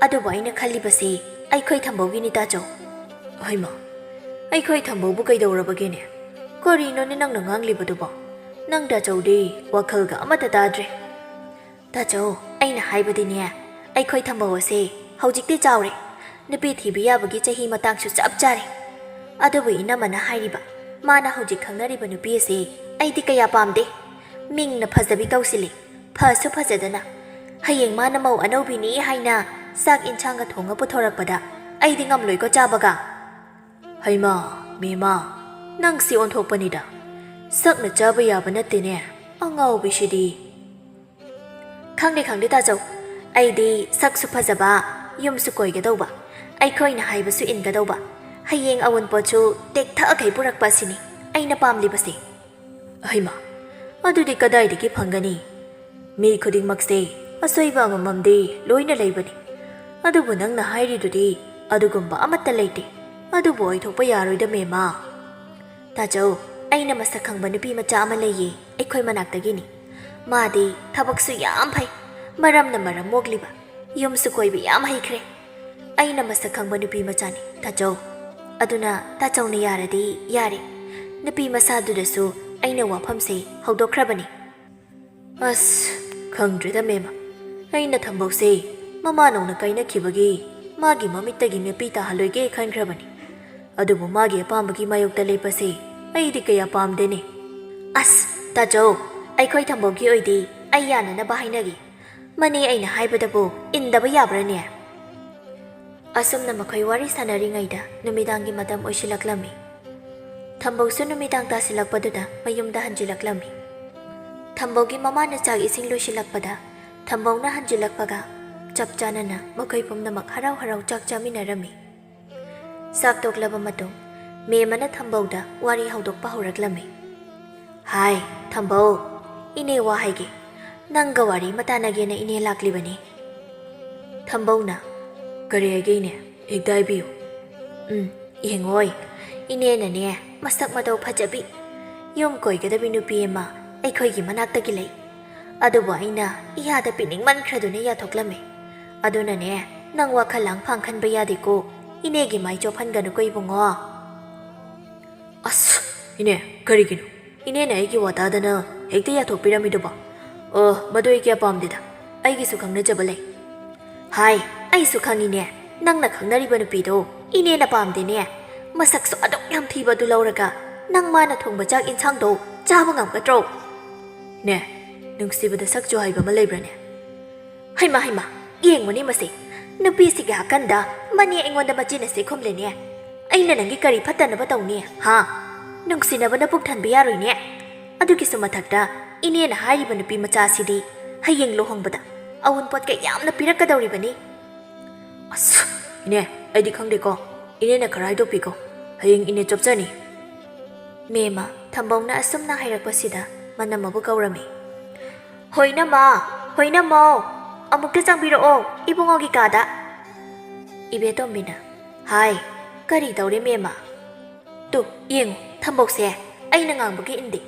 ꯑꯗꯨꯕꯨ ꯑꯩꯅ ꯈꯜꯂꯤꯕꯁꯤ ꯑꯩꯈꯣꯏ ꯊꯝꯕꯧꯒꯤꯅꯤ, ꯇꯥꯆꯧ꯫" "ꯍꯩꯃꯥ, ꯑꯩꯈꯣꯏ ꯊꯝꯕꯧꯕꯨ ꯀꯩꯗꯧꯔꯕꯒꯦꯅꯦ? ꯀꯔꯤꯅꯣꯅꯦ ꯅꯪꯅ ꯉꯥꯡꯂꯤꯕꯗꯨꯕꯣ? ꯅꯪ ꯇꯥꯆꯧꯗꯤ ꯋꯥꯈꯜꯒ ꯑꯃꯠꯇ ꯇꯥꯗ꯭ꯔꯦ꯫" "ꯇꯥꯆꯧ, ꯑꯩꯅ ꯍꯥꯏꯕꯗꯤꯅꯦ, ꯑꯩꯈꯣꯏ ꯊꯝꯕꯧ ꯑꯁꯦ ꯍꯧꯖꯤꯛꯇꯤ ꯆꯥꯎꯔꯦ, ꯅꯨꯄꯤ ꯊꯤꯕ ꯌꯥꯕꯒꯤ ꯆꯍꯤ ꯃꯇꯥꯡꯁꯨ ꯆꯞ ꯆꯥꯔꯦ꯫ ꯑꯗꯨꯕꯨ ꯏꯅꯝꯃꯅ ꯍꯥꯏꯔꯤꯕ, ꯃꯥꯅ ꯍꯧꯖꯤꯛ ꯈꯪꯅꯔꯤꯕ ꯅꯨꯄꯤ ꯑꯁꯤ ꯑꯩꯗꯤ ꯀꯌꯥ ꯄꯥꯝꯗꯦ꯫ ꯃꯤꯡꯅ ꯐꯖꯕꯤ ꯀꯧꯁꯤꯜꯂꯤ, ꯐꯁꯨ ꯐꯖꯗꯅ꯫ ꯍꯌꯦꯡ ꯃꯥꯅ ꯃꯧ ꯑꯅꯧꯕꯤꯅꯤ ꯍꯥꯏꯅ ꯆꯥꯛ ꯏꯟꯁꯥꯡꯒ ꯊꯣꯡꯉ ꯄꯨꯊꯣꯔꯛꯄꯗ ꯑꯩꯗꯤ ꯉꯝꯂꯣꯏꯀꯣ ꯆꯥꯕꯒ꯫" "ꯍꯩꯃꯥ, ꯃꯦꯃꯥ, ꯅꯪꯁꯤ ꯑꯣꯟꯊꯣꯛꯄꯅꯤꯗ꯫ ꯁꯛꯅ ꯆꯥꯕ ꯌꯥꯕ ꯅꯠꯇꯦꯅꯦ, ꯑꯉꯥꯎꯕꯤꯁꯤꯗꯤ꯫" "ꯈꯪꯗꯦ, ꯈꯪꯗꯦ ꯇꯥꯆꯧ, ꯑꯩꯗꯤ ꯁꯛꯁꯨ ꯐꯖꯕ, ꯌꯨꯝꯁꯨ ꯀꯣꯏꯒꯗꯧꯕ, ꯑꯩꯈꯣꯏꯅ ꯍꯥꯏꯕꯁꯨ ꯏꯟꯒꯗꯧꯕ, ꯍꯌꯦꯡ ꯑꯋꯨꯟꯄꯣꯠꯁꯨ ꯇꯦꯛꯊꯈꯩ ꯄꯨꯔꯛꯄ ꯑꯁꯤꯅꯤ ꯑꯩꯅ ꯄꯥꯝꯂꯤꯕꯁꯦ꯫" "ꯍꯩꯃꯥ, ꯑꯗꯨꯗꯤ ꯀꯗꯥꯏꯗꯒꯤ ꯐꯪꯒꯅꯤ? ꯃꯤ ꯈꯨꯗꯤꯡꯃꯛꯁꯦ ꯑꯁꯣꯏꯕ ꯑꯃꯃꯝꯗꯤ ꯂꯣꯏꯅ ꯂꯩꯕꯅꯤ꯫ ꯑꯗꯨꯕꯨ ꯅꯪꯅ ꯍꯥꯏꯔꯤꯗꯨꯗꯤ ꯑꯗꯨꯒꯨꯝꯕ ꯑꯃꯠꯇ ꯂꯩꯇꯦ꯫ ꯑꯗꯨꯕꯨ ꯑꯣꯏꯊꯣꯛꯄ ꯌꯥꯔꯣꯏꯗ ꯃꯦꯃꯥ꯫" "ꯇꯥꯆꯧ, ꯑꯩꯅ ꯃꯁꯛ ꯈꯪꯕ ꯅꯨꯄꯤ ꯃꯆꯥ ꯑꯃ ꯂꯩꯌꯦ, ꯑꯩꯈꯣꯏ ꯃꯅꯥꯛꯇꯒꯤꯅꯤ꯫ ꯃꯥꯗꯤ ꯊꯕꯛꯁꯨ ꯌꯥꯝ ꯐꯩ, ꯃꯔꯝꯅ ꯃꯔꯝ ꯃꯣꯛꯂꯤꯕ, ꯌꯨꯝꯁꯨ ꯀꯣꯏꯕ ꯌꯥꯝ ꯍꯩꯈ꯭ꯔꯦ꯫ ꯑꯩꯅ ꯃꯁꯛ ꯈꯪꯕ ꯅꯨꯄꯤ ꯃꯆꯥꯅꯤ, ꯇꯥꯆꯧ꯫ ꯑꯗꯨꯅ ꯇꯥꯆꯧꯅ ꯌꯥꯔꯗꯤ ꯌꯥꯔꯦ꯫ ꯅꯨꯄꯤ ꯃꯆꯥꯗꯨꯗꯁꯨ ꯑꯩꯅ ꯋꯥꯐꯝꯁꯦ ꯍꯧꯗꯣꯛꯈ꯭ꯔꯕꯅꯤ꯫" "ꯑꯁ, ꯈꯪꯗ꯭ꯔꯦꯗ ꯃꯦꯃ꯫ ꯑꯩꯅ ꯊꯝꯕꯧꯁꯦ ꯃꯃꯥꯅꯧꯅ ꯀꯥꯏꯅꯈꯤꯕꯒꯤ ꯃꯥꯒꯤ ꯃꯃꯤꯠꯇꯒꯤ ꯃꯤꯄꯤ ꯇꯥꯍꯜꯂꯣꯏꯒꯦ ꯈꯟꯈ꯭ꯔꯕꯅꯤ꯫ ꯑꯗꯨꯕꯨ ꯃꯥꯒꯤ ꯑꯄꯥꯝꯕꯒꯤ ꯃꯥꯌꯣꯛꯇ ꯂꯦꯞꯄꯁꯦ ꯑꯩꯗꯤ ꯀꯌꯥ ꯄꯥꯝꯗꯦꯅꯦ꯫" "ꯑꯁ, ꯇꯥꯆꯧ, ꯑꯩꯈꯣꯏ ꯊꯝꯕꯧꯒꯤ ꯑꯣꯏꯗꯤ ꯑꯩ ꯌꯥꯅꯅꯕ ꯍꯥꯏꯅꯒꯦ꯫ ꯃꯅꯦ ꯑꯩꯅ ꯍꯥꯏꯕꯗꯕꯨ ꯏꯟꯗꯕ ꯌꯥꯕ꯭ꯔꯥꯅꯦ?" ꯑꯁꯨꯝꯅ ꯃꯈꯣꯏ ꯋꯥꯔꯤ ꯁꯥꯟꯅꯔꯤꯉꯩꯗ ꯅꯨꯃꯤꯗꯥꯡꯒꯤ ꯃꯇꯝ ꯑꯣꯏꯁꯤꯜꯂꯛꯂꯝꯃꯤ꯫ ꯊꯝꯕꯧꯁꯨ ꯅꯨꯃꯤꯗꯥꯡ ꯇꯥꯁꯤꯜꯂꯛꯄꯗꯨꯗ ꯃꯌꯨꯝꯗ ꯍꯟꯖꯤꯜꯂꯛꯂꯝꯃꯤ꯫ ꯊꯝꯕꯧꯒꯤ ꯃꯃꯥꯅ ꯆꯥꯛ ꯏꯁꯤꯡ ꯂꯣꯏꯁꯤꯜꯂꯛꯄꯗ ꯊꯝꯕꯧꯅ ꯍꯟꯖꯤꯜꯂꯛꯄꯒ ꯆꯞ ꯆꯥꯅꯅ ꯃꯈꯣꯏ ꯄꯨꯝꯅꯃꯛ ꯍꯔꯥꯎ ꯍꯔꯥꯎ ꯆꯥꯛ ꯆꯥꯃꯤꯟꯅꯔꯝꯃꯤ꯫ ꯆꯥꯛ ꯇꯣꯛꯂꯕ ꯃꯇꯨꯡ ꯃꯦꯃꯅ ꯊꯝꯕꯧꯗ ꯋꯥꯔꯤ ꯍꯧꯗꯣꯛꯄ ꯍꯧꯔꯛꯂꯝꯃꯤ꯫ "ꯍꯥꯏ, ꯊꯝꯕꯧ, ꯏꯅꯦ ꯋꯥ ꯍꯥꯏꯒꯦ꯫ ꯅꯪꯒ ꯋꯥꯔꯤ ꯑꯃ ꯇꯥꯟꯅꯒꯦꯅ ꯏꯅꯦ ꯂꯥꯛꯂꯤꯕꯅꯤ꯫" ꯊꯝꯕꯧꯅ, "ꯀꯔꯤ ꯍꯥꯏꯒꯦ ꯏꯅꯦ? ꯍꯦꯛꯇ ꯍꯥꯏꯕꯤꯌꯨ꯫" "ꯎꯝ, ꯌꯦꯡꯉꯣꯏ, ꯏꯅꯦꯅꯅꯦ ꯃꯁꯛ ꯃꯇꯧ ꯐꯖꯕꯤ, ꯌꯨꯝ ꯀꯣꯏꯒꯗꯕꯤ ꯅꯨꯄꯤ ꯑꯃ ꯑꯩꯈꯣꯏꯒꯤ ꯃꯅꯥꯛꯇꯒꯤ ꯂꯩ꯫ ꯑꯗꯨꯕꯨ ꯑꯩꯅ ꯏꯌꯥꯗ ꯄꯤꯅꯤꯡꯃꯟꯈ꯭ꯔꯗꯨꯅ ꯌꯥꯊꯣꯛꯂꯝꯃꯤ꯫ ꯑꯗꯨꯅꯅꯦ, ꯅꯪ ꯋꯥꯈꯜ ꯂꯥꯡ ꯐꯥꯡ ꯈꯟꯕ ꯌꯥꯗꯦꯀꯣ꯫ ꯏꯅꯦꯒꯤ ꯃꯥꯏ ꯆꯣꯞꯍꯟꯒꯅꯨꯀꯣ ꯏꯕꯨꯡꯉꯣ꯫" "ꯑꯁ, ꯏꯅꯦ, ꯀꯔꯤꯒꯤꯅꯣ ꯏꯅꯦꯅ ꯑꯩꯒꯤ ꯋꯥ ꯇꯥꯗꯅ ꯍꯦꯛꯇ ꯌꯥꯊꯣꯛꯄꯤꯔꯝꯃꯤꯗꯨꯕꯣ? ꯑꯣ, ꯃꯗꯨ ꯑꯩ ꯀꯌꯥ ꯄꯥꯝꯗꯦꯗ꯫ ꯑꯩꯒꯤꯁꯨ ꯈꯪꯅꯖꯕ ꯂꯩ꯫" "ꯍꯥꯏ, ꯑꯩꯁꯨ ꯈꯪꯉꯤꯅꯦ꯫ ꯅꯪꯅ ꯈꯪꯅꯔꯤꯕ ꯅꯨꯄꯤꯗꯣ ꯏꯅꯦꯅ ꯄꯥꯝꯗꯦꯅꯦ꯫ ꯃꯁꯛꯁꯨ ꯑꯗꯨꯛ ꯌꯥꯝ ꯊꯤꯕ ꯑꯗꯨ ꯂꯧꯔꯒ ꯅꯪ ꯃꯥꯅ ꯊꯣꯡꯕ ꯆꯥꯛ ꯏꯟꯁꯥꯡꯗꯣ ꯆꯥꯕ ꯉꯝꯒꯗ꯭ꯔꯣ?" "ꯅꯦ, ꯅꯨꯡꯁꯤꯕꯗ ꯁꯛ ꯆꯨ ꯍꯥꯏꯕ ꯑꯃ ꯂꯩꯕ꯭ꯔꯅꯦ?" "ꯍꯩꯃꯥ, ꯍꯩꯃꯥ, ꯌꯦꯡꯉꯨꯅꯦ ꯃꯁꯤ꯫ ꯅꯨꯄꯤꯁꯤꯒꯤ ꯍꯥꯀꯟꯗ ꯃꯅꯦ ꯑꯩꯉꯣꯟꯗ ꯃꯆꯤꯟ ꯑꯁꯤ ꯈꯨꯝꯂꯦꯅꯦ꯫ ꯑꯩꯅ ꯅꯪꯒꯤ ꯀꯔꯤ ꯐꯠꯇꯅꯕ ꯇꯧꯅꯤ, ꯍꯥ? ꯅꯨꯡꯁꯤꯅꯕꯅ ꯄꯨꯛ ꯊꯟꯕ ꯌꯥꯔꯣꯏꯅꯦ꯫ ꯑꯗꯨꯒꯤꯁꯨ ꯃꯊꯛꯇ ꯏꯅꯦꯅ ꯍꯥꯏꯔꯤꯕ ꯅꯨꯄꯤ ꯃꯆꯥꯁꯤꯗꯤ ꯍꯌꯦꯡ ꯂꯨꯍꯣꯡꯕꯗ ꯑꯋꯨꯟꯄꯣꯠ ꯀꯌꯥꯝꯅ ꯄꯤꯔꯛꯀꯗꯧꯔꯤꯕꯅꯤ꯫" "ꯑꯁ, ꯏꯅꯦ, ꯑꯩꯗꯤ ꯈꯪꯗꯦꯀꯣ꯫ ꯏꯅꯦꯅ ꯈꯔ ꯍꯥꯏꯗꯣꯛꯄꯤꯀꯣ꯫ ꯍꯌꯦꯡ ꯏꯅꯦ ꯆꯞꯆꯅꯤ꯫" ꯃꯦꯃ ꯊꯝꯕꯧꯅ ꯑꯁꯨꯝꯅ ꯍꯥꯏꯔꯛꯄꯁꯤꯗ ꯃꯅꯝꯃꯕꯨ ꯀꯧꯔꯝꯃꯤ꯫ "ꯍꯣꯏꯅꯃ, ꯍꯣꯏꯅꯃꯧ, ꯑꯃꯨꯛꯇ ꯆꯪꯕꯤꯔꯛꯑꯣ ꯏꯕꯨꯡꯉꯣꯒꯤ ꯀꯥꯗ꯫" ꯏꯕꯦꯇꯣꯝꯕꯤꯅ, "ꯍꯥꯏ, ꯀꯔꯤ ꯇꯧꯔꯦ ꯃꯦꯃ?" "ꯇꯨ, ꯌꯦꯡꯉꯨ, ꯊꯝꯕꯧꯁꯦ ꯑꯩꯅ ꯉꯥꯡꯕꯒ ꯏꯟꯗꯦ꯫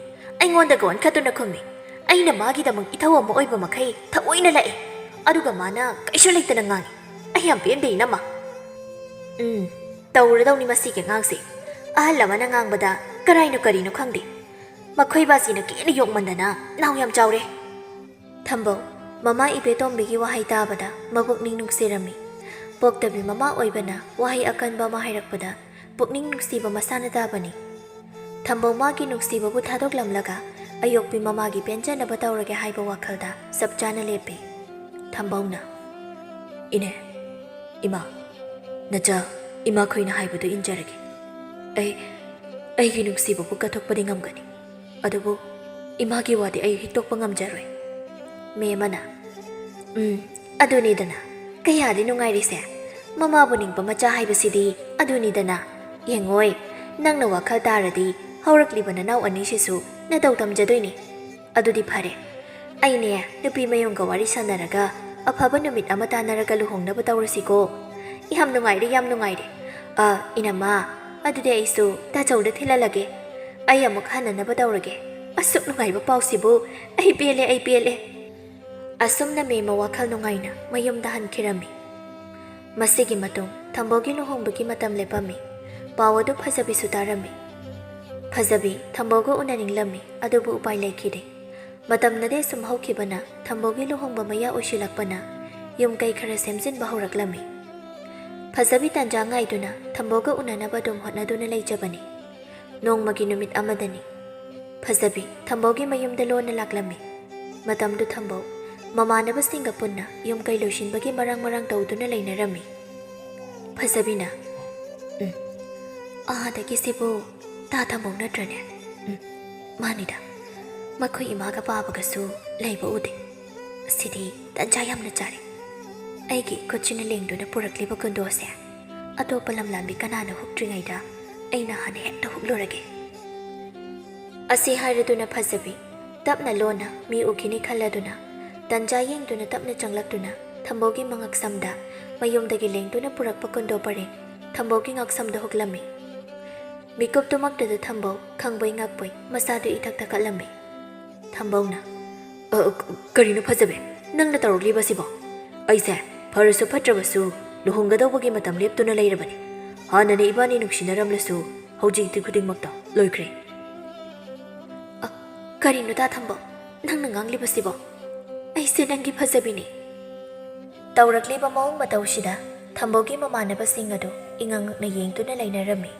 ꯑꯩꯉꯣꯟꯗꯒ ꯑꯣꯟꯈꯠꯇꯨꯅ ꯈꯨꯝꯃꯤ꯫ ꯑꯩꯅ ꯃꯥꯒꯤꯗꯃꯛ ꯏꯊꯧ ꯑꯃ ꯑꯣꯏꯕ ꯃꯈꯩ ꯊꯑꯣꯏꯅ ꯂꯥꯛꯑꯦ꯫ ꯑꯗꯨꯒ ꯃꯥꯅ ꯀꯩꯁꯨ ꯂꯩꯇꯅ ꯉꯥꯡꯉꯤ꯫ ꯑꯩ ꯌꯥꯝ ꯄꯦꯟꯗꯦ, ꯏꯅꯝꯃ꯫" "ꯎꯝ, ꯇꯧꯔꯗꯧꯅꯤ ꯃꯁꯤꯒꯤ ꯑꯉꯥꯡꯁꯦ꯫ ꯑꯍꯜ ꯑꯃꯅ ꯉꯥꯡꯕꯗ ꯀꯔꯥꯏꯅꯣ ꯀꯔꯤꯅꯣ ꯈꯪꯗꯦ꯫ ꯃꯈꯣꯏ ꯕꯥꯁꯤꯅ ꯀꯦꯅ ꯌꯣꯛꯃꯟꯗꯅ ꯅꯥꯎ ꯌꯥꯝ ꯆꯥꯎꯔꯦ꯫" ꯊꯝꯕꯧ ꯃꯃꯥ ꯏꯕꯦꯇꯣꯝꯕꯤꯒꯤ ꯋꯥꯍꯩ ꯇꯥꯕꯗ ꯃꯄꯨꯛꯅꯤꯡ ꯅꯨꯡꯁꯤꯔꯝꯃꯤ꯫ ꯄꯣꯛꯇꯕꯤ ꯃꯃꯥ ꯑꯣꯏꯕꯅ ꯋꯥꯍꯩ ꯑꯀꯟꯕ ꯑꯃ ꯍꯥꯏꯔꯛꯄꯗ ꯄꯨꯛꯅꯤꯡ ꯅꯨꯡꯁꯤꯕ ꯃꯁꯥꯅ ꯇꯥꯕꯅꯤ꯫ ꯊꯝꯕꯧ ꯃꯥꯒꯤ ꯅꯨꯡꯁꯤꯕꯕꯨ ꯊꯥꯗꯣꯛꯂꯝꯂꯒ ꯑꯌꯣꯛꯄꯤ ꯃꯃꯥꯒꯤ ꯄꯦꯟꯖꯅꯕ ꯇꯧꯔꯒꯦ ꯍꯥꯏꯕ ꯋꯥꯈꯜꯗ ꯆꯞ ꯆꯥꯅ ꯂꯦꯞꯄꯤ꯫ ꯊꯝꯕꯧꯅ, "ꯏꯅꯦ, ꯏꯃꯥ, ꯅꯆꯥ, ꯏꯃꯥꯈꯣꯏꯅ ꯍꯥꯏꯕꯗꯨ ꯏꯟꯖꯔꯒꯦ꯫ ꯑꯩ, ꯑꯩꯒꯤ ꯅꯨꯡꯁꯤꯕꯕꯨ ꯀꯠꯊꯣꯛꯄꯗꯤ ꯉꯝꯒꯅꯤ, ꯑꯗꯨꯕꯨ "ꯏꯃꯥꯒꯤ ꯋꯥꯗꯤ ꯑꯩ ꯍꯤꯛꯇꯣꯛꯄ ꯉꯝꯖꯔꯣꯏ꯫" ꯃꯦꯝ ꯑꯃꯅ, "ꯎꯝ, ꯑꯗꯨꯅꯤꯗꯅ, ꯀꯌꯥꯗꯤ ꯅꯨꯡꯉꯥꯏꯔꯤꯁꯦ꯫ ꯃꯃꯥꯕꯨ ꯅꯤꯡꯕ ꯃꯆꯥ ꯍꯥꯏꯕꯁꯤꯗꯤ ꯑꯗꯨꯅꯤꯗꯅ꯫ ꯌꯦꯡꯉꯣꯏ, ꯅꯪꯅ ꯋꯥꯈꯜ ꯇꯥꯔꯗꯤ ꯍꯧꯔꯛꯂꯤꯕ ꯅꯅꯥꯎ ꯑꯅꯤꯁꯤꯁꯨ ꯅꯇꯧ ꯇꯝꯖꯗꯣꯏꯅꯤ꯫ ꯑꯗꯨꯗꯤ ꯐꯔꯦ, ꯑꯩꯅꯦ ꯅꯨꯄꯤ ꯃꯌꯨꯝꯒ ꯋꯥꯔꯤ ꯁꯥꯟꯅꯔꯒ ꯑꯐꯕ ꯅꯨꯃꯤꯠ ꯑꯃ ꯇꯥꯟꯅꯔꯒ ꯂꯨꯍꯣꯡꯅꯕ ꯇꯧꯔꯁꯤꯀꯣ꯫" "ꯌꯥꯝ ꯅꯨꯡꯉꯥꯏꯔꯦ, ꯌꯥꯝ ꯅꯨꯡꯉꯥꯏꯔꯦ꯫ ꯑ, ꯏꯅꯝꯃ, ꯑꯗꯨꯗꯤ ꯑꯩꯁꯨ ꯇꯥꯆꯧꯗ ꯊꯤꯜꯍꯜꯂꯒꯦ꯫ ꯑꯩ ꯑꯃꯨꯛ ꯍꯟꯅꯅꯕ ꯇꯧꯔꯒꯦ꯫ ꯑꯁꯨꯛ ꯅꯨꯡꯉꯥꯏꯕ ꯄꯥꯎꯁꯤꯕꯨ꯫ ꯑꯩ ꯄꯦꯜꯂꯦ, ꯑꯩ ꯄꯦꯜꯂꯦ꯫" ꯑꯁꯨꯝꯅ ꯃꯦꯝꯃ ꯋꯥꯈꯜ ꯅꯨꯡꯉꯥꯏꯅ ꯃꯌꯨꯝꯗ ꯍꯟꯈꯤꯔꯝꯃꯤ꯫ ꯃꯁꯤꯒꯤ ꯃꯇꯨꯡ ꯊꯝꯕꯧꯒꯤ ꯂꯨꯍꯣꯡꯕꯒꯤ ꯃꯇꯝ ꯂꯦꯞꯄꯝꯃꯤ꯫ ꯄꯥꯎ ꯑꯗꯨ ꯐꯖꯕꯤꯁꯨ ꯇꯥꯔꯝꯃꯤ꯫ ꯐꯖꯕꯤ ꯊꯝꯕꯧꯒ ꯎꯅꯅꯤꯡꯂꯝꯃꯤ, ꯑꯗꯨꯕꯨ ꯎꯄꯥꯏ ꯂꯩꯈꯤꯗꯦ꯫ ꯃꯇꯝꯅꯗꯤ ꯁꯨꯝ ꯍꯧꯈꯤꯕꯅ ꯊꯝꯕꯧꯒꯤ ꯂꯨꯍꯣꯡꯕ ꯃꯌꯥ ꯑꯣꯏꯁꯤꯜꯂꯛꯄꯅ ꯌꯨꯝ ꯀꯩ ꯈꯔ ꯁꯦꯝꯖꯤꯟꯕ ꯍꯧꯔꯛꯂꯝꯃꯤ꯫ ꯐꯖꯕꯤ ꯇꯟꯖꯥ ꯉꯥꯏꯗꯨꯅ ꯊꯝꯕꯧꯒ ꯎꯅꯅꯕ ꯑꯗꯨꯝ ꯍꯣꯠꯅꯗꯨꯅ ꯂꯩꯖꯕꯅꯤ꯫ ꯅꯣꯡꯃꯒꯤ ꯅꯨꯃꯤꯠ ꯑꯃꯗꯅꯤ꯫ ꯐꯖꯕꯤ ꯊꯝꯕꯧꯒꯤ ꯃꯌꯨꯝꯗ ꯂꯣꯟꯅ ꯂꯥꯛꯂꯝꯃꯤ꯫ ꯃꯇꯝꯗꯨ ꯊꯝꯕꯧ ꯃꯃꯥꯟꯅꯕꯁꯤꯡꯒ ꯄꯨꯟꯅ ꯌꯨꯝ ꯀꯩ ꯂꯣꯏꯁꯤꯟꯕꯒꯤ ꯃꯔꯥꯡ ꯃꯔꯥꯡ ꯇꯧꯗꯨꯅ ꯂꯩꯅꯔꯝꯃꯤ꯫ ꯐꯖꯕꯤꯅ, "ꯎꯝ, ꯑꯥꯗꯒꯤꯁꯤꯕꯨ ꯇꯥ ꯊꯝꯕꯧ ꯅꯠꯇ꯭ꯔꯅꯦ? ꯎꯝ, ꯃꯥꯅꯤꯗ꯫ ꯃꯈꯣꯏ ꯏꯃꯥꯒ ꯄꯥꯕꯒꯁꯨ ꯂꯩꯕ ꯎꯗꯦ꯫ ꯁꯤꯗꯤ ꯇꯟꯖꯥ ꯌꯥꯝꯅ ꯆꯥꯔꯦ꯫ ꯑꯩꯒꯤ ꯈꯨꯠꯁꯤꯅ ꯂꯦꯡꯗꯨꯅ ꯄꯨꯔꯛꯂꯤꯕ ꯀꯨꯟꯗꯣꯁꯦ ꯑꯇꯣꯞꯄ ꯂꯝꯂꯥꯟꯕꯤ ꯀꯅꯥꯅ ꯍꯨꯛꯇ꯭ꯔꯤꯉꯩꯗ ꯑꯩꯅ ꯍꯥꯟꯅ ꯍꯦꯛꯇ ꯍꯨꯛꯂꯨꯔꯒꯦ꯫" ꯑꯁꯤ ꯍꯥꯏꯔꯗꯨꯅ ꯐꯖꯕꯤ ꯇꯞꯅ ꯂꯣꯟꯅ ꯃꯤ ꯎꯈꯤꯅꯤ ꯈꯜꯂꯗꯨꯅ, ꯇꯟꯖꯥ ꯌꯦꯡꯗꯨꯅ ꯇꯞꯅ ꯆꯪꯂꯛꯇꯨꯅ ꯊꯝꯕꯧꯒꯤ ꯃꯉꯛꯁꯝꯗ ꯃꯌꯨꯝꯗꯒꯤ ꯂꯦꯡꯗꯨꯅ ꯄꯨꯔꯛꯄ ꯀꯨꯟꯗꯣ ꯄꯔꯦꯡ ꯊꯝꯕꯧꯒꯤ ꯉꯛꯁꯝꯗ ꯍꯨꯛꯂꯝꯃꯤ꯫ ꯃꯤꯀꯨꯞꯇꯨꯃꯛꯇꯗ ꯊꯝꯕꯧ ꯈꯪꯕꯣꯏ ꯉꯛꯄꯣꯏ ꯃꯁꯥꯗꯨ ꯏꯊꯛ ꯊꯛꯀꯠꯂꯝꯃꯤ꯫ ꯊꯝꯕꯧꯅ, "ꯑ, ꯀ-, ꯀꯔꯤꯅꯣ ꯐꯖꯕꯤ, ꯅꯪꯅ ꯇꯧꯔꯛꯂꯤꯕꯁꯤꯕꯣ? ꯑꯩꯁꯦ ꯐꯔꯁꯨ ꯐꯠꯇ꯭ꯔꯕꯁꯨ ꯂꯨꯍꯣꯡꯒꯗꯧꯕꯒꯤ ꯃꯇꯝ ꯂꯦꯞꯇꯨꯅ ꯂꯩꯔꯕꯅꯤ꯫ ꯍꯥꯟꯅꯅ ꯏꯕꯥꯅꯤ ꯅꯨꯡꯁꯤꯅꯔꯝꯂꯁꯨ ꯍꯧꯖꯤꯛꯇꯤ ꯈꯨꯗꯤꯡꯃꯛꯇ ꯂꯣꯏꯈ꯭ꯔꯦ꯫" "ꯑ, ꯀꯔꯤꯅꯣ ꯇꯥ ꯊꯝꯕꯧ, ꯅꯪꯅ ꯉꯥꯡꯂꯤꯕꯁꯤꯕꯣ? ꯑꯩꯁꯦ ꯅꯪꯒꯤ ꯐꯖꯕꯤꯅꯤ꯫" ꯇꯧꯔꯛꯂꯤꯕ ꯃꯑꯣꯡ ꯃꯇꯧꯁꯤꯗ ꯊꯝꯕꯧꯒꯤ ꯃꯃꯥꯟꯅꯕꯁꯤꯡ ꯑꯗꯨ ꯏꯉꯛ ꯉꯛꯅ ꯌꯦꯡꯗꯨꯅ ꯂꯩꯅꯔꯝꯃꯤ꯫